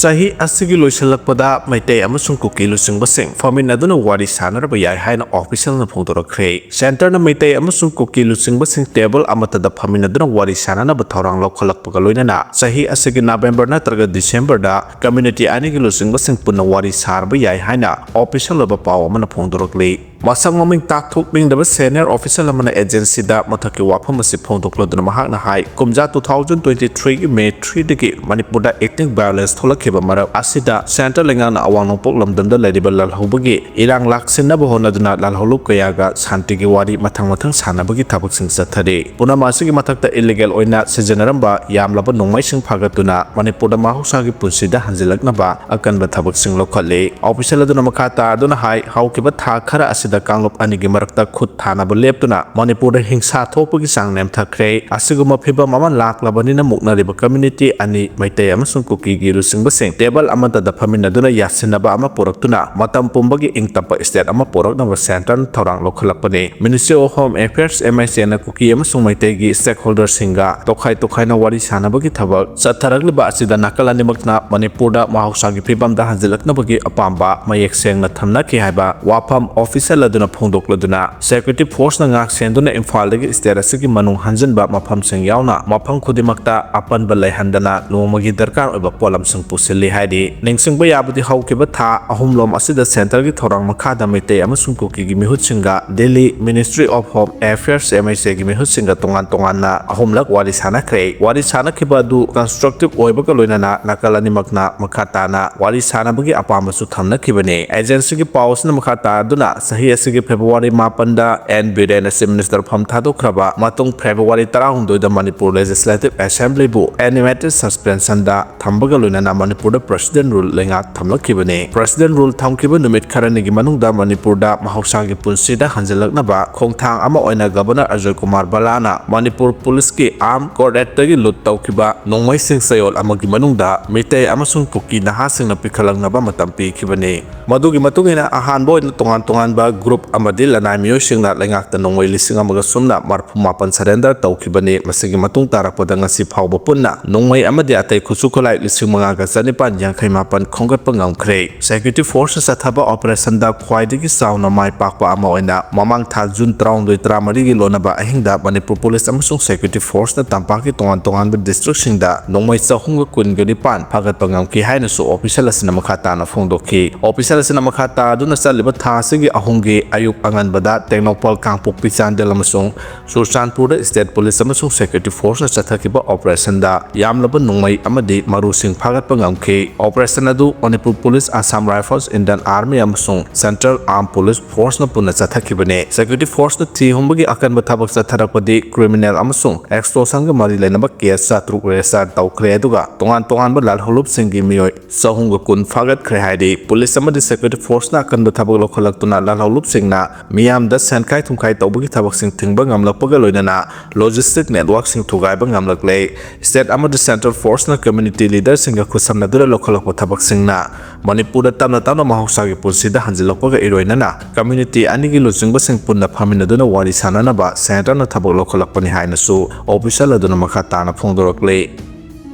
ꯆꯍꯤ ꯑꯁꯤꯒꯤ ꯂꯣꯏꯁꯤꯜꯂꯛꯄꯗ ꯃꯩꯇꯩ ꯑꯃꯁꯨꯡ ꯀꯨꯀꯤ ꯂꯨꯆꯤꯡꯕꯁꯤꯡ ꯐꯝꯃꯤꯟꯅꯗꯨꯅ ꯋꯥꯔꯤ ꯁꯥꯟꯅꯔꯕ ꯌꯥꯏ ꯍꯥꯏꯅ ꯑꯣꯐꯤꯁꯤꯌꯦꯜꯅ ꯐꯣꯡꯗꯣꯔꯛꯈ꯭ꯔꯦ꯫ ꯁꯦꯟꯇꯔꯅ ꯃꯩꯇꯩ ꯑꯃꯁꯨꯡ ꯀꯨꯀꯤ ꯂꯨꯆꯤꯡꯕꯁꯤꯡ ꯇꯦꯕꯜ ꯑꯃꯠꯇꯗ ꯐꯝꯃꯤꯟꯅꯗꯨꯅ ꯋꯥꯔꯤ ꯁꯥꯟꯅꯅꯕ ꯊꯧꯔꯥꯡ ꯂꯧꯈꯠꯂꯛꯄꯒ ꯂꯣꯏꯅꯅ ꯆꯍꯤ ꯑꯁꯤꯒꯤ ꯅꯕꯦꯝꯕꯔ ꯅꯠꯇ꯭ꯔꯒ ꯗꯤꯁꯦꯝꯕꯔꯗ ꯀꯝꯃ꯭ꯌꯨꯅꯤꯇꯤ ꯑꯅꯤꯒꯤ ꯂꯨꯆꯤꯡꯕꯁꯤꯡ ꯄꯨꯟꯅ ꯋꯥꯔꯤ ꯁꯥꯔꯕ ꯌꯥꯏ ꯍꯥꯏꯅ ꯑꯣꯐꯤꯁꯤꯌꯦꯜ ꯑꯣꯏꯕ ꯄꯥꯎ ꯑꯃꯅ ꯐꯣꯡꯗꯣꯔꯛꯂꯤ꯫ ꯃꯁꯛ ꯃꯃꯤꯡ ꯇꯥꯛꯊꯣꯛꯅꯤꯡꯗꯕ ꯁꯦꯅꯤꯌꯔ ꯑꯣꯐꯤꯁꯤꯌꯦꯜ ꯑꯃꯅ ꯑꯦꯖꯦꯟꯁꯤꯗ ꯃꯊꯛꯀꯤ ꯋꯥꯐꯝ ꯑꯁꯤ ꯐꯣꯡꯗꯣꯛꯂꯗꯨꯅ ꯃꯍꯥꯛꯅ ꯍꯥꯏ, ꯀꯨꯝꯖꯥ two thousand twenty three ꯒꯤ May three ꯗꯒꯤ ꯃꯅꯤꯄꯨꯔꯗ ethnic violence ꯊꯣꯛꯂꯛꯈꯤꯕ ꯃꯔꯛ ꯑꯁꯤꯗ ꯁꯦꯟꯇ꯭ꯔꯦꯜ ꯂꯩꯉꯥꯛꯅ ꯑꯋꯥꯡ ꯅꯣꯡꯄꯣꯛ ꯂꯝꯗꯝꯗ ꯂꯩꯔꯤꯕ ꯂꯥꯜꯍꯧꯕꯒꯤ ꯏꯔꯥꯡ ꯂꯥꯛꯁꯤꯟꯅꯕ ꯍꯣꯠꯅꯗꯨꯅ ꯂꯥꯜꯍꯧꯂꯨꯞ ꯀꯌꯥꯒ ꯁꯥꯟꯇꯤꯒꯤ ꯋꯥꯔꯤ ꯃꯊꯪ ꯃꯊꯪ ꯁꯥꯟꯅꯕꯒꯤ ꯊꯕꯛꯁꯤꯡ ꯆꯠꯊꯔꯤ꯫ ꯄꯨꯝꯅꯃꯛ ꯑꯁꯤꯒꯤ ꯃꯊꯛꯇ ꯏꯂꯤꯒꯦꯜ ꯑꯣꯏꯅ ꯁꯤꯖꯤꯟꯅꯔꯝꯕ ꯌꯥꯝꯂꯕ ꯅꯣꯡꯃꯩꯁꯤꯡ ꯐꯥꯒꯠꯇꯨꯅ ꯃꯅꯤꯄꯨꯔꯗ ꯃꯍꯧꯁꯥꯒꯤ ꯄꯨꯟꯁꯤꯗ ꯍꯟꯖꯤꯜꯂꯛꯅꯕ ꯑꯀꯟꯕ ꯊꯕꯛꯁꯤꯡ ꯂꯧꯈꯠꯂꯤ꯫ ꯑꯣꯐꯤꯁꯤꯌꯦꯜ ꯑꯗꯨꯅ ꯃꯈꯥ ꯇꯥꯗꯨꯅ ꯍꯥꯏ, ꯍꯧꯈꯤꯕ ꯊꯥ ꯈꯔ ꯑꯁꯤꯗ ꯀꯥꯡꯂꯨꯞ ꯑꯅꯤꯒꯤ ꯃꯔꯛꯇ ꯈꯨꯠ ꯊꯥꯅꯕ ꯂꯦꯞꯇꯨꯅ ꯃꯅꯤꯄꯨꯔꯗ ꯍꯤꯡꯁꯥ ꯊꯣꯛꯄꯒꯤ ꯆꯥꯡ ꯅꯦꯝꯊꯈ꯭ꯔꯦ꯫ ꯑꯁꯤꯒꯨꯝꯕ ꯐꯤꯚꯝ ꯑꯃ ꯂꯥꯛꯂꯕꯅꯤꯅ ꯃꯨꯛꯅꯔꯤꯕ ꯀꯝꯃ꯭ꯌꯨꯅꯤꯇꯤ ꯑꯅꯤ, ꯃꯩꯇꯩ ꯑꯃꯁꯨꯡ ꯀꯨꯀꯤꯒꯤ ꯂꯨꯆꯤꯡꯕꯁꯤꯡ ꯇꯦꯕꯜ ꯑꯃꯠꯇꯗ ꯐꯝꯃꯤꯟꯅꯗꯨꯅ ꯌꯥꯁꯤꯟꯅꯕ ꯑꯃ ꯄꯨꯔꯛꯇꯨꯅ ꯃꯇꯝ ꯄꯨꯝꯕꯒꯤ ꯏꯪ ꯇꯞꯄ ꯁ꯭ꯇꯦꯠ ꯑꯃ ꯄꯨꯔꯛꯅꯕ ꯁꯦꯟꯇꯔꯅ ꯊꯧꯔꯥꯡ ꯂꯧꯈꯠꯂꯛꯄꯅꯤ꯫ Ministry of Home Affairs, M I C, ꯅ ꯀꯨꯀꯤ ꯑꯃꯁꯨꯡ ꯃꯩꯇꯩꯒꯤ ꯁ꯭ꯇꯦꯛꯍꯣꯜꯗꯔꯁꯤꯡꯒ ꯇꯣꯈꯥꯏ ꯇꯣꯈꯥꯏꯅ ꯋꯥꯔꯤ ꯁꯥꯟꯅꯕꯒꯤ ꯊꯕꯛ ꯆꯠꯊꯔꯛꯂꯤꯕ ꯑꯁꯤꯗ ꯅꯥꯀꯜ ꯑꯅꯤꯃꯛꯅ ꯃꯅꯤꯄꯨꯔꯗ ꯃꯍꯧꯁꯥꯒꯤ ꯐꯤꯕꯝꯗ ꯍꯟꯖꯤꯜꯂꯛꯅꯕꯒꯤ ꯑꯄꯥꯝꯕ ꯃꯌꯦꯛ ꯁꯦꯡꯅ ꯊꯝꯅꯈꯤ ꯍꯥꯏꯕ ꯋꯥꯐꯝ ꯑꯣꯐꯤꯁꯤꯌꯦꯜ ꯑꯗꯨꯅ ꯐꯣꯡꯗꯣꯛꯂꯗꯨꯅ, ꯁꯦꯀ꯭ꯌꯨꯔꯤꯇꯤ ꯐꯣꯔꯁꯅ ꯉꯥꯛ ꯁꯦꯟꯗꯨꯅ ꯏꯝꯐꯥꯜꯗꯒꯤ ꯁ꯭ꯇꯦꯠ ꯑꯁꯤꯒꯤ ꯃꯅꯨꯡ ꯍꯟꯖꯤꯟꯕ ꯃꯐꯝꯁꯤꯡ ꯌꯥꯎꯅ ꯃꯐꯝ ꯈꯨꯗꯤꯡꯃꯛꯇ ꯑꯄꯟꯕ ꯂꯩꯍꯟꯗꯅ ꯅꯣꯡꯃꯒꯤ ꯗꯔꯀꯥꯔ ꯑꯣꯏꯕ ꯄꯣꯠꯂꯝꯁꯤꯡ ꯄꯨꯁꯤꯜꯂꯤ ꯍꯥꯏꯔꯤ꯫ ꯅꯤꯡꯁꯤꯡꯕ ꯌꯥꯕꯗꯤ, ꯍꯧꯈꯤꯕ ꯊꯥ ꯑꯍꯨꯝꯂꯣꯝ ꯑꯁꯤꯗ ꯁꯦꯟꯇꯔꯒꯤ ꯊꯧꯔꯥꯡ ꯃꯈꯥꯗ ꯃꯩꯇꯩ ꯑꯃꯁꯨꯡ ꯀꯨꯀꯤꯒꯤ ꯃꯤꯍꯨꯠꯁꯤꯡꯒ Delhi Ministry of Home Affairs, M I C, ꯒꯤ ꯃꯤꯍꯨꯠꯁꯤꯡꯒ ꯇꯣꯉꯥꯟ ꯇꯣꯉꯥꯟꯅ ꯑꯍꯨꯝꯂꯛ ꯋꯥꯔꯤ ꯁꯥꯟꯅꯈ꯭ꯔꯦ꯫ ꯋꯥꯔꯤ ꯁꯥꯟꯅꯈꯤꯕ ꯑꯗꯨ ꯀꯟꯁꯇ꯭ꯔꯛꯇꯤꯚ ꯑꯣꯏꯕꯒ ꯂꯣꯏꯅꯅ ꯅꯥꯀꯜ ꯑꯅꯤꯃꯛꯅ ꯃꯈꯥ ꯇꯥꯅ ꯋꯥꯔꯤ ꯁꯥꯟꯅꯕꯒꯤ ꯑꯄꯥꯝꯕꯁꯨ ꯊꯝꯅꯈꯤꯕꯅꯤ꯫ ꯑꯦꯖꯦꯟꯁꯤꯒꯤ ꯄꯥꯎ ꯑꯁꯤꯅ ꯃꯈꯥ ꯇꯥꯗꯨꯅ ꯆꯍꯤ ꯑꯁꯤꯒꯤ ꯐꯦꯕ꯭ꯔꯨꯋꯥꯔꯤ ꯃꯥꯄꯟꯗ ꯑꯦꯟ ꯕꯤꯔꯦꯟ ꯑꯁꯤ ꯃꯤꯅꯤꯁꯇꯔ ꯐꯝ ꯊꯥꯗꯣꯛꯈ꯭ꯔꯕ ꯃꯇꯨꯡ ꯐꯦꯕ꯭ꯔꯨꯋꯥꯔꯤ ꯇꯔꯥꯍꯨꯝꯗꯣꯏꯗ ꯃꯅꯤꯄꯨꯔ ꯂꯦꯖꯤꯁꯂꯦꯇꯤꯚ ꯑꯦꯁꯦꯝꯕ꯭ꯂꯤꯕꯨ ꯑꯦꯅꯤꯃꯦꯇꯦꯗ ꯁꯁꯄꯦꯟꯁꯟꯗ ꯊꯝꯕꯒ ꯂꯣꯏꯅꯅ ꯃꯅꯤꯄꯨꯔꯗ ꯄ꯭ꯔꯦꯁꯤꯗꯦꯟ ꯔꯨꯜ ꯂꯩꯉꯥꯛ ꯊꯝꯂꯛꯈꯤꯕꯅꯤ꯫ ꯄ꯭ꯔꯦꯁꯤꯗꯦꯟ ꯔꯨꯜ ꯊꯝꯈꯤꯕ ꯅꯨꯃꯤꯠ ꯈꯔꯅꯤꯒꯤ ꯃꯅꯨꯡꯗ ꯃꯅꯤꯄꯨꯔꯗ ꯃꯍꯧꯁꯥꯒꯤ ꯄꯨꯟꯁꯤꯗ ꯍꯟꯖꯤꯜꯂꯛꯅꯕ ꯈꯣꯡꯊꯥꯡ ꯑꯃ ꯑꯣꯏꯅ ꯒꯕꯔꯅꯔ ꯑꯖꯣꯏ ꯀꯨꯃꯥꯔ ꯕꯂꯥꯅ ꯃꯅꯤꯄꯨꯔ ꯄꯨꯂꯤꯁꯀꯤ ꯑꯥꯔꯝ ꯀꯣꯔꯠ ꯑꯦꯛꯇꯒꯤ ꯂꯨꯠ ꯇꯧꯈꯤꯕ ꯅꯣꯡꯃꯩꯁꯤꯡ ꯆꯌꯣꯜ ꯑꯃꯒꯤ ꯃꯅꯨꯡꯗ ꯃꯤꯇꯩ ꯑꯃꯁꯨꯡ ꯀꯨꯀꯤ ꯅꯍꯥꯁꯤꯡꯅ ꯄꯤꯈꯠꯂꯛꯅꯕ ꯃꯇꯝ ꯄꯤꯈꯤꯕꯅꯤ꯫ ꯃꯗꯨꯒꯤ ꯃꯇꯨꯡ ꯏꯟꯅ ꯑꯍꯥꯟꯕ ꯑꯣꯏꯅ ꯇꯣꯉꯥꯟ ꯇꯣꯉꯥꯟꯕ ꯒ꯭ꯔꯨꯞ ꯑꯃꯗꯤ ꯂꯅꯥꯏ ꯃꯤꯑꯣꯏꯁꯤꯡꯅ ꯂꯩꯉꯥꯛꯇ ꯅꯣꯡꯃꯩ ꯂꯤꯁꯤꯡ ꯑꯃꯒ ꯁꯨꯞꯅ ꯃꯔꯐꯨ ꯃꯥꯄꯟ surrender ꯇꯧꯈꯤꯕꯅꯤ꯫ ꯃꯁꯤꯒꯤ ꯃꯇꯨꯡ ꯇꯥꯔꯛꯄꯗ ꯉꯁꯤ ꯐꯥꯎꯕ ꯄꯨꯟꯅ ꯅꯣꯡꯃꯩ ꯑꯃꯗꯤ ꯑꯇꯩ ꯈꯨꯠꯁꯨ ꯈꯨꯠꯂꯥꯏ ꯂꯤꯁꯤꯡ ꯃꯉꯥꯒ ꯆꯅꯤꯄꯥꯟ ꯌꯥꯡꯈꯩ ꯃꯥꯄꯟ ꯈꯣꯝꯒꯠꯄ ꯉꯝꯈ꯭ꯔꯦ꯫ Security Force ꯆꯠꯊꯕ operation ꯗ ꯈ꯭ꯋꯥꯏꯗꯒꯤ ꯆꯥꯎꯅ ꯃꯥꯏ ꯄꯥꯛꯄ ꯑꯃ ꯑꯣꯏꯅ ꯃꯃꯥꯡ ꯊꯥ ꯖꯨꯟ ꯇꯔꯥꯍꯨꯝꯗꯣꯏ, ꯇꯔꯥꯃꯔꯤꯒꯤ ꯂꯣꯟꯅꯕ ꯑꯍꯤꯡꯗ ꯃꯅꯤꯄꯨꯔ ꯄꯨꯂꯤꯁ ꯑꯃꯁꯨꯡ Security Force ꯅ ꯇꯝꯄꯥꯛꯀꯤ ꯇꯣꯉꯥꯟ ꯇꯣꯉꯥꯟꯕ district ꯁꯤꯡꯗ ꯅꯣꯡꯃꯩ ꯆꯍꯨꯝꯒ ꯀꯨꯟꯒ ꯅꯤꯄꯥꯟ ꯐꯥꯒꯠꯄ ꯉꯝꯈꯤ ꯍꯥꯏꯅꯁꯨ official ꯑꯁꯤꯅ ꯃꯈꯥ ꯇꯥꯅ ꯐꯣꯡꯗꯣꯛꯈꯤ꯫ Official ꯑꯁꯤꯅ ꯃꯈꯥ ꯇꯥꯗꯨꯅ ꯆꯠꯂꯤꯕ ꯊꯥ ꯑꯁꯤꯒꯤ ꯑꯍꯨꯝꯒꯤ ꯑꯌꯨꯛ ꯑꯉꯟꯕꯗ ꯇꯦꯡꯅꯧꯄꯜ, ꯀꯥꯡꯄꯣꯛꯄꯤ, ꯆꯥꯟꯗꯦꯜ ꯑꯃꯁꯨꯡ ꯆꯨꯔꯆꯥꯟꯄꯨꯔꯗ State Police ꯑꯃꯁꯨꯡ Security Force ꯅ ꯆꯠꯊꯈꯤꯕ operation ꯗ ꯌꯥꯝꯂꯕ ꯅꯣꯡꯃꯩ ꯑꯃꯗꯤ ꯃꯔꯨꯁꯤꯡ ꯐꯥꯒꯠꯄ ꯉꯝꯈꯤ꯫ Operation ꯑꯗꯨ Manipur police, Assam Rifles, Indian Army ꯑꯃꯁꯨꯡ Central Armed Police Force ꯅ ꯄꯨꯟꯅ ꯆꯠꯊꯈꯤꯕꯅꯤ꯫ Security Force ꯅ ꯊꯤ ꯍꯨꯝꯕꯒꯤ ꯑꯀꯟꯕ ꯊꯕꯛ ꯆꯠꯊꯔꯛꯄꯗꯤ criminal ꯑꯃꯁꯨꯡ extortion ꯒ ꯃꯔꯤ ꯂꯩꯅꯕ case ꯆꯥꯇ꯭ꯔꯨꯛ register ꯇꯧꯈ꯭ꯔꯦ, ꯑꯗꯨꯒ ꯇꯣꯉꯥꯟ ꯇꯣꯉꯥꯟꯕ ꯂꯥꯜꯍꯧꯂꯨꯞꯁꯤꯡꯒꯤ ꯃꯤꯑꯣꯏ ꯆꯍꯨꯝꯒ ꯀꯨꯟ ꯐꯥꯒꯠꯈ꯭ꯔꯦ ꯍꯥꯏꯔꯤ꯫ ꯄꯨꯂꯤꯁ ꯑꯃꯗꯤ Security Force ꯅ ꯑꯀꯟꯕ ꯊꯕꯛ ꯂꯧꯈꯠꯂꯛꯇꯨꯅ ꯂꯥꯜꯍꯧꯂꯨꯞꯁꯤꯡꯅ ꯃꯤꯌꯥꯝꯗ ꯁꯦꯟꯈꯥꯏ ꯊꯨꯝꯈꯥꯏ ꯇꯧꯕꯒꯤ ꯊꯕꯛꯁꯤꯡ ꯊꯤꯡꯕ ꯉꯝꯂꯛꯄꯒ ꯂꯣꯏꯅꯅ logistic network ꯁꯤꯡ ꯊꯨꯒꯥꯏꯕ ꯉꯝꯂꯛꯂꯦ꯫ State ꯑꯃꯗꯤ Central Force ꯅ community leader ꯁꯤꯡꯒ ꯈꯨꯠꯁꯝꯅꯗꯨꯅ ꯂꯧꯈꯠꯂꯛꯄ ꯊꯕꯛꯁꯤꯡꯅ ꯃꯅꯤꯄꯨꯔꯗ ꯇꯞꯅ ꯇꯞꯅ ꯃꯍꯧꯁꯥꯒꯤ ꯄꯨꯟꯁꯤꯗ ꯍꯟꯖꯤꯜꯂꯛꯄꯒ ꯏꯔꯣꯏꯅꯅ community ꯑꯅꯤꯒꯤ ꯂꯨꯆꯤꯡꯕꯁꯤꯡ ꯄꯨꯟꯅ ꯐꯝꯃꯤꯟꯅꯗꯨꯅ ꯋꯥꯔꯤ ꯁꯥꯅꯅꯕ centre ꯅ ꯊꯕꯛ ꯂꯧꯈꯠꯂꯛꯄꯅꯤ ꯍꯥꯏꯅꯁꯨ official ꯑꯗꯨꯅ ꯃꯈꯥ ꯇꯥꯅ ꯐꯣꯡꯗꯣꯔꯛꯂꯤ꯫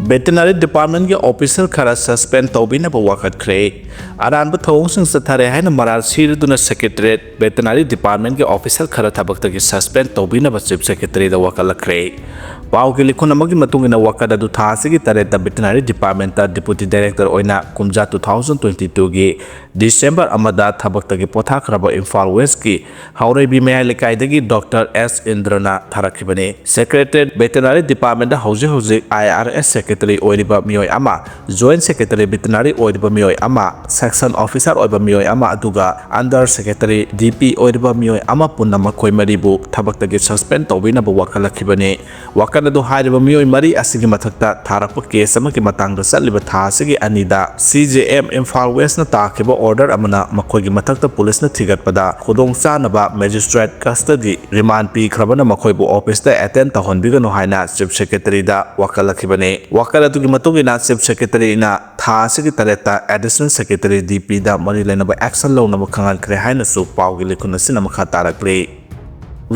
Veterinary Department ꯀꯤ official ꯈꯔ suspend ꯇꯧꯕꯤꯅꯕ ꯋꯥꯀꯠꯈ꯭ꯔꯦ꯫ ꯑꯔꯥꯟꯕ ꯊꯧꯑꯣꯡꯁꯤꯡ ꯆꯠꯊꯔꯦ ꯍꯥꯏꯅ ꯃꯔꯥꯜ ꯁꯤꯔꯗꯨꯅ Secretariat Veterinary Department ꯀꯤ official ꯈꯔ ꯊꯕꯛꯇꯒꯤ suspend ꯇꯧꯕꯤꯅꯕ Chief Secretary ꯗ ꯋꯥꯀꯠꯂꯛꯈ꯭ꯔꯦ꯫ ꯄꯥꯎꯒꯤ ꯂꯤꯈꯨꯟ ꯑꯃꯒꯤ ꯃꯇꯨꯡ ꯏꯟꯅ, ꯋꯥꯀꯠ ꯑꯗꯨ ꯊꯥ ꯑꯁꯤꯒꯤ ꯇꯔꯦꯠꯇ Veterinary Department ꯇ Deputy Director ꯑꯣꯏꯅ ꯀꯨꯝꯖꯥ two thousand twenty two ꯒꯤ December ꯑꯃꯗ ꯊꯕꯛꯇꯒꯤ ꯄꯣꯊꯥꯈ꯭ꯔꯕ ꯏꯝꯐꯥꯜ West ꯀꯤ ꯍꯥꯎꯔꯩꯕꯤ ꯃꯌꯥꯏ ꯂꯩꯀꯥꯏꯗꯒꯤ Doctor S ꯏꯟꯗ꯭ꯔꯅ ꯊꯥꯔꯛꯈꯤꯕꯅꯤ꯫ Secretariat Veterinary Department ꯇ ꯍꯧꯖꯤꯛ ꯍꯧꯖꯤꯛ I R S Secretary ꯑꯣꯏꯔꯤꯕ ꯃꯤꯑꯣꯏ ꯑꯃ, Joint Secretary Veterinary ꯑꯣꯏꯔꯤꯕ ꯃꯤꯑꯣꯏ ꯑꯃ, Section Officer ꯑꯣꯏꯕ ꯃꯤꯑꯣꯏ ꯑꯃ, ꯑꯗꯨꯒ Under Secretary D P ꯑꯣꯏꯔꯤꯕ ꯃꯤꯑꯣꯏ ꯑꯃ ꯄꯨꯟꯅ ꯃꯈꯣꯏ ꯃꯔꯤꯕꯨ ꯊꯕꯛꯇꯒꯤ suspend ꯇꯧꯕꯤꯅꯕ ꯋꯥꯀꯠꯂꯛꯈꯤꯕꯅꯤ꯫ ꯋꯥꯀꯠ ꯑꯗꯨ ꯍꯥꯏꯔꯤꯕ ꯃꯤꯑꯣꯏ ꯃꯔꯤ ꯑꯁꯤꯒꯤ ꯃꯊꯛꯇ ꯊꯥꯔꯛꯄ ꯀꯦꯁ ꯑꯃꯒꯤ ꯃꯇꯥꯡꯗ ꯆꯠꯂꯤꯕ ꯊꯥ ꯑꯁꯤꯒꯤ ꯑꯅꯤꯗ ꯁꯤ ꯖꯦ ꯑꯦꯝ ꯏꯝꯐꯥꯜ ꯋꯦꯁꯅ ꯇꯥꯈꯤꯕ ꯑꯣꯔꯗꯔ ꯑꯃꯅ ꯃꯈꯣꯏꯒꯤ ꯃꯊꯛꯇ ꯄꯨꯂꯤꯁꯅ ꯊꯤꯒꯠꯄꯗ ꯈꯨꯗꯣꯡ ꯆꯥꯅꯕ ꯃꯦꯖꯤꯁꯇ꯭ꯔꯦꯠ ꯀꯁꯇꯗꯤ ꯔꯤꯃꯥꯟ ꯄꯤꯈ꯭ꯔꯕꯅ ꯃꯈꯣꯏꯕꯨ ꯑꯣꯐꯤꯁꯇ ꯑꯦꯇꯦꯟ ꯇꯧꯍꯟꯕꯤꯒꯅꯨ ꯍꯥꯏꯅ ꯆꯤꯐ ꯁꯦꯀ꯭ꯔꯦꯇꯔꯤꯗ ꯋꯥꯀꯜꯂꯛꯈꯤꯕꯅꯤ꯫ ꯋꯥꯀꯜ ꯑꯗꯨꯒꯤ ꯃꯇꯨꯡ ꯏꯟꯅ ꯆꯤꯐ ꯁꯦꯀ꯭ꯔꯦꯇꯔꯤꯅ ꯊꯥ ꯑꯁꯤꯒꯤ ꯇꯔꯦꯠꯇ ꯑꯦꯗꯤꯁꯅꯦꯜ ꯁꯦꯀ꯭ꯔꯦꯇꯔꯤ ꯗꯤ ꯄꯤꯗ ꯃꯔꯤ ꯂꯩꯅꯕ ꯑꯦꯛꯁꯟ ꯂꯧꯅꯕ ꯈꯪꯍꯟꯈ꯭ꯔꯦ ꯍꯥꯏꯅꯁꯨ ꯄꯥꯎꯒꯤ ꯂꯤꯈꯨꯟ ꯑꯁꯤꯅ ꯃꯈꯥ ꯇꯥꯔꯛꯂꯤ꯫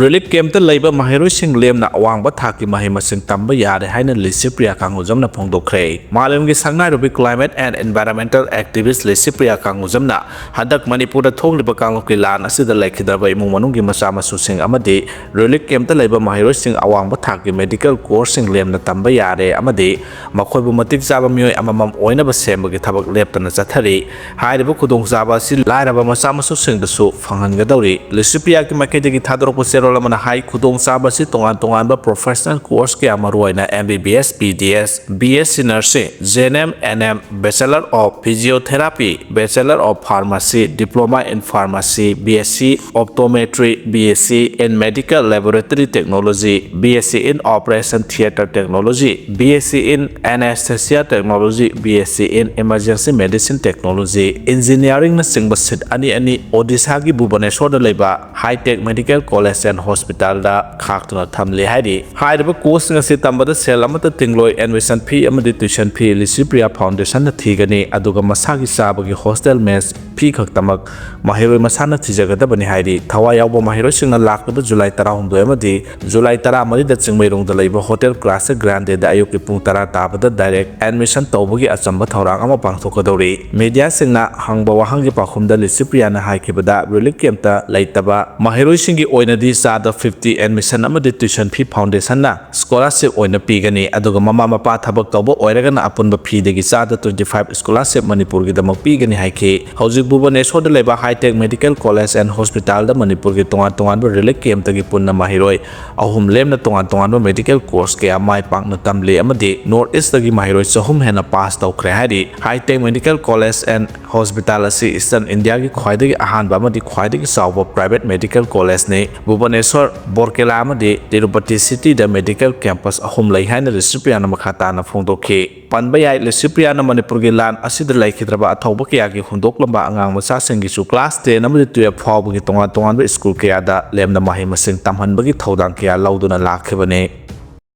ꯔꯤꯂꯤꯐ ꯀꯦꯝꯞꯇ ꯂꯩꯕ ꯃꯍꯩꯔꯣꯏꯁꯤꯡ ꯂꯦꯝꯅ ꯑꯋꯥꯡꯕ ꯊꯥꯛꯀꯤ ꯃꯍꯩ ꯃꯁꯤꯡ ꯇꯝꯕ ꯌꯥꯔꯦ ꯍꯥꯏꯅ ꯂꯤꯁꯤꯄ꯭ꯔꯤꯌꯥ ꯀꯥꯡꯒꯨꯖꯝꯅ ꯐꯣꯡꯗꯣꯛꯈ꯭ꯔꯦ꯫ ꯃꯥꯂꯦꯝꯒꯤ ꯁꯛꯅꯥꯏꯔꯕꯤ climate and environmental activist Licypriya ꯀꯥꯡꯒꯨꯖꯝꯅ ꯍꯟꯗꯛ ꯃꯅꯤꯄꯨꯔꯗ ꯊꯣꯛꯂꯤꯕ ꯀꯥꯡꯂꯨꯞꯀꯤ ꯂꯥꯟ ꯑꯁꯤꯗ ꯂꯩꯈꯤꯗ꯭ꯔꯕ ꯏꯃꯨꯡ ꯃꯅꯨꯡꯒꯤ ꯃꯆꯥ ꯃꯁꯨꯁꯤꯡ ꯑꯃꯗꯤ ꯔꯤꯂꯤꯐ ꯀꯦꯝꯞꯇ ꯂꯩꯕ ꯃꯍꯩꯔꯣꯏꯁꯤꯡ ꯑꯋꯥꯡꯕ ꯊꯥꯛꯀꯤ ꯃꯦꯗꯤꯀꯦꯜ ꯀꯣꯔꯁꯁꯤꯡ ꯂꯦꯝꯅ ꯇꯝꯕ ꯌꯥꯔꯦ ꯑꯃꯗꯤ ꯃꯈꯣꯏꯕꯨ ꯃꯇꯤꯛ ꯆꯥꯕ ꯃꯤꯑꯣꯏ ꯑꯃꯃꯝ ꯑꯣꯏꯅꯕ ꯁꯦꯝꯕꯒꯤ ꯊꯕꯛ ꯂꯦꯞꯇꯅ ꯆꯠꯊꯔꯤ꯫ ꯍꯥꯏꯔꯤꯕ ꯈꯨꯗꯣꯡꯆꯥꯕ ꯑꯁꯤ ꯂꯥꯏꯔꯕ ꯃꯆꯥ ꯃꯁꯨꯁꯤꯡꯗꯁꯨ ꯐꯪꯍꯟꯒꯗꯧꯔꯤ꯫ ꯂꯤꯁꯤꯄ꯭ꯔꯤꯌꯥꯒꯤ ꯃꯥꯏꯀꯩꯗꯒꯤ ꯊꯥꯗꯣꯔꯛꯄ ꯆꯦꯔꯣꯜ ꯑꯃꯅ ꯍꯥꯏ, ꯈꯨꯗꯣꯡꯆꯥꯕ ꯑꯁꯤ ꯇꯣꯉꯥꯟ ꯇꯣꯉꯥꯟꯕ professional course ꯀꯌꯥ, ꯃꯔꯨꯑꯣꯏꯅ M B B S, B D S, B S C Nursing, G N M, N M, Bachelor of Physiotherapy, Bachelor of Pharmacy, Diploma in Pharmacy, B S C Optometry, B S C in Medical Laboratory Technology, B S C in Operation Theatre Technology, B S C in Anesthesia Technology, B S C in Emergency Medicine Technology, Engineeringꯅꯆꯤꯡꯕ seat ꯑꯅꯤ ꯑꯅꯤ ꯑꯣꯗꯤꯁꯥꯒꯤ ꯚꯨꯕꯅꯦꯁꯣꯔꯗ ꯂꯩꯕ High Tech Medical College and Hospitalꯗ ꯈꯥꯛꯇꯨꯅ ꯊꯝꯂꯤ ꯍꯥꯏꯔꯤ꯫ ꯍꯥꯏꯔꯤꯕ courseꯁꯤꯡ ꯑꯁꯤ ꯇꯝꯕꯗ ꯁꯦꯜ ꯑꯃꯠꯇ ꯇꯤꯡꯂꯣꯏ꯫ Admission fee ꯑꯃꯗꯤ tuition fee ꯂꯤꯁꯤꯄ꯭ꯔꯤꯌꯥ Foundationꯅ ꯊꯤꯒꯅꯤ, ꯑꯗꯨꯒ ꯃꯁꯥꯒꯤ ꯆꯥꯕꯒꯤ hostel mess fee ꯈꯛꯇꯃꯛ ꯃꯍꯩꯔꯣꯏ ꯃꯁꯥꯅ ꯊꯤꯖꯒꯗꯕꯅꯤ ꯍꯥꯏꯔꯤ꯫ ꯊꯋꯥꯏ ꯌꯥꯎꯕ ꯃꯍꯩꯔꯣꯏꯁꯤꯡꯅ ꯂꯥꯛꯂꯤꯕ ꯖꯨꯂꯥꯏ ꯇꯔꯥꯍꯨꯝꯗꯣꯏ ꯑꯃꯗꯤ ꯖꯨꯂꯥꯏ ꯇꯔꯥꯃꯔꯤꯗ ꯆꯤꯡꯃꯩꯔꯣꯡꯗ ꯂꯩꯕ Hotel Classic Grandeꯗ ꯑꯌꯨꯛꯀꯤ ꯄꯨꯡ ꯇꯔꯥ ꯇꯥꯕꯗ direct admission ꯇꯧꯕꯒꯤ ꯑꯆꯝꯕ ꯊꯧꯔꯥꯡ ꯑꯃ ꯄꯥꯡꯊꯣꯛꯀꯗꯧꯔꯤ꯫ Mediaꯁꯤꯡꯅ ꯍꯪꯕ ꯋꯥꯍꯪꯒꯤ ꯄꯥꯎꯈꯨꯝꯗ ꯂꯤꯁꯤꯄ꯭ꯔꯤꯌꯥꯅ ꯍꯥꯏꯈꯤꯕꯗ, ꯔꯤꯂꯤꯐ ꯀꯦꯝꯞꯇ ꯂꯩꯇꯕ ꯃꯍꯩꯔꯣꯏꯁꯤꯡꯒꯤ ꯑꯣꯏꯅꯗꯤ ꯆꯥꯗ fifty admission ꯑꯃꯗꯤ tuition fee Foundationꯅ scholarship ꯑꯣꯏꯅ ꯄꯤꯒꯅꯤ, ꯑꯗꯨꯒ ꯃꯃꯥ ꯃꯄꯥ ꯊꯕꯛ ꯇꯧꯕ ꯑꯣꯏꯔꯒꯅ ꯑꯄꯨꯟꯕ feeꯗꯒꯤ ꯆꯥꯗ twenty five scholarship ꯃꯅꯤꯄꯨꯔꯒꯤꯗꯃꯛ ꯄꯤꯒꯅꯤ ꯍꯥꯏꯈꯤ꯫ ꯍꯧꯖꯤꯛ ꯚꯨꯕꯅꯦꯁꯣꯔꯗ ꯂꯩꯕ High Tech Medical College and Hospitalꯗ ꯃꯅꯤꯄꯨꯔꯒꯤ ꯇꯣꯉꯥꯟ ꯇꯣꯉꯥꯟꯕ ꯔꯤꯂꯤꯐ ꯀꯦꯝꯞꯇꯒꯤ ꯄꯨꯟꯅ ꯃꯍꯩꯔꯣꯏ ꯑꯍꯨꯝ ꯂꯦꯝꯅ ꯇꯣꯉꯥꯟ ꯇꯣꯉꯥꯟꯕ medical course ꯀꯌꯥ ꯃꯥꯏ ꯄꯥꯛꯅ ꯇꯝꯂꯤ ꯑꯃꯗꯤ North Eastꯇꯒꯤ ꯃꯍꯩꯔꯣꯏ ꯆꯍꯨꯝ ꯍꯦꯟꯅ pass ꯇꯧꯈ꯭ꯔꯦ ꯍꯥꯏꯔꯤ꯫ High Tech Medical College and Hospital ꯑꯁꯤ Eastern Indiaꯒꯤ ꯈ꯭ꯋꯥꯏꯗꯒꯤ ꯑꯍꯥꯟꯕ ꯑꯃꯗꯤ ꯈ꯭ꯋꯥꯏꯗꯒꯤ ꯆꯥꯎꯕ private medical collegeꯅꯤ꯫ ꯚꯨꯕꯅꯦꯁꯣꯔ ꯕꯨꯕꯅꯦꯁ꯭ꯋꯔ, ꯕꯣꯔꯀꯦꯂꯥ ꯑꯃꯗꯤ ꯇꯤꯔꯨꯄꯇꯤ ꯁꯤꯇꯤꯗ ꯃꯦꯗꯤꯀꯦꯜ ꯀꯦꯝꯄꯁ ꯑꯍꯨꯝ ꯂꯩ ꯍꯥꯏꯅ ꯂꯁꯤꯄ꯭ꯔꯤꯌꯥꯅ ꯃꯈꯥ ꯇꯥꯅ ꯐꯣꯡꯗꯣꯛꯈꯤ꯫ ꯄꯟꯕ ꯌꯥꯏ, ꯂꯁꯤꯄ꯭ꯔꯤꯌꯥꯅ ꯃꯅꯤꯄꯨꯔꯒꯤ ꯂꯥꯟ ꯑꯁꯤꯗ ꯂꯩꯈꯤꯗ꯭ꯔꯕ ꯑꯊꯧꯕ ꯀꯌꯥꯒꯤ ꯍꯨꯟꯗꯣꯛꯂꯝꯕ ꯑꯉꯥꯡ ꯃꯆꯥꯁꯤꯡꯒꯤꯁꯨ class ten ꯑꯃꯗꯤ twelve ꯐꯥꯎꯕꯒꯤ ꯇꯣꯉꯥꯟ ꯇꯣꯉꯥꯟꯕ ꯁ꯭ꯀꯨꯜ ꯀꯌꯥꯗ ꯂꯦꯝꯅ ꯃꯍꯩ ꯃꯁꯤꯡ ꯇꯝꯍꯟꯕꯒꯤ ꯊꯧꯗꯥꯡ ꯀꯌꯥ ꯂꯧꯗꯨꯅ ꯂꯥꯛꯈꯤꯕꯅꯤ꯫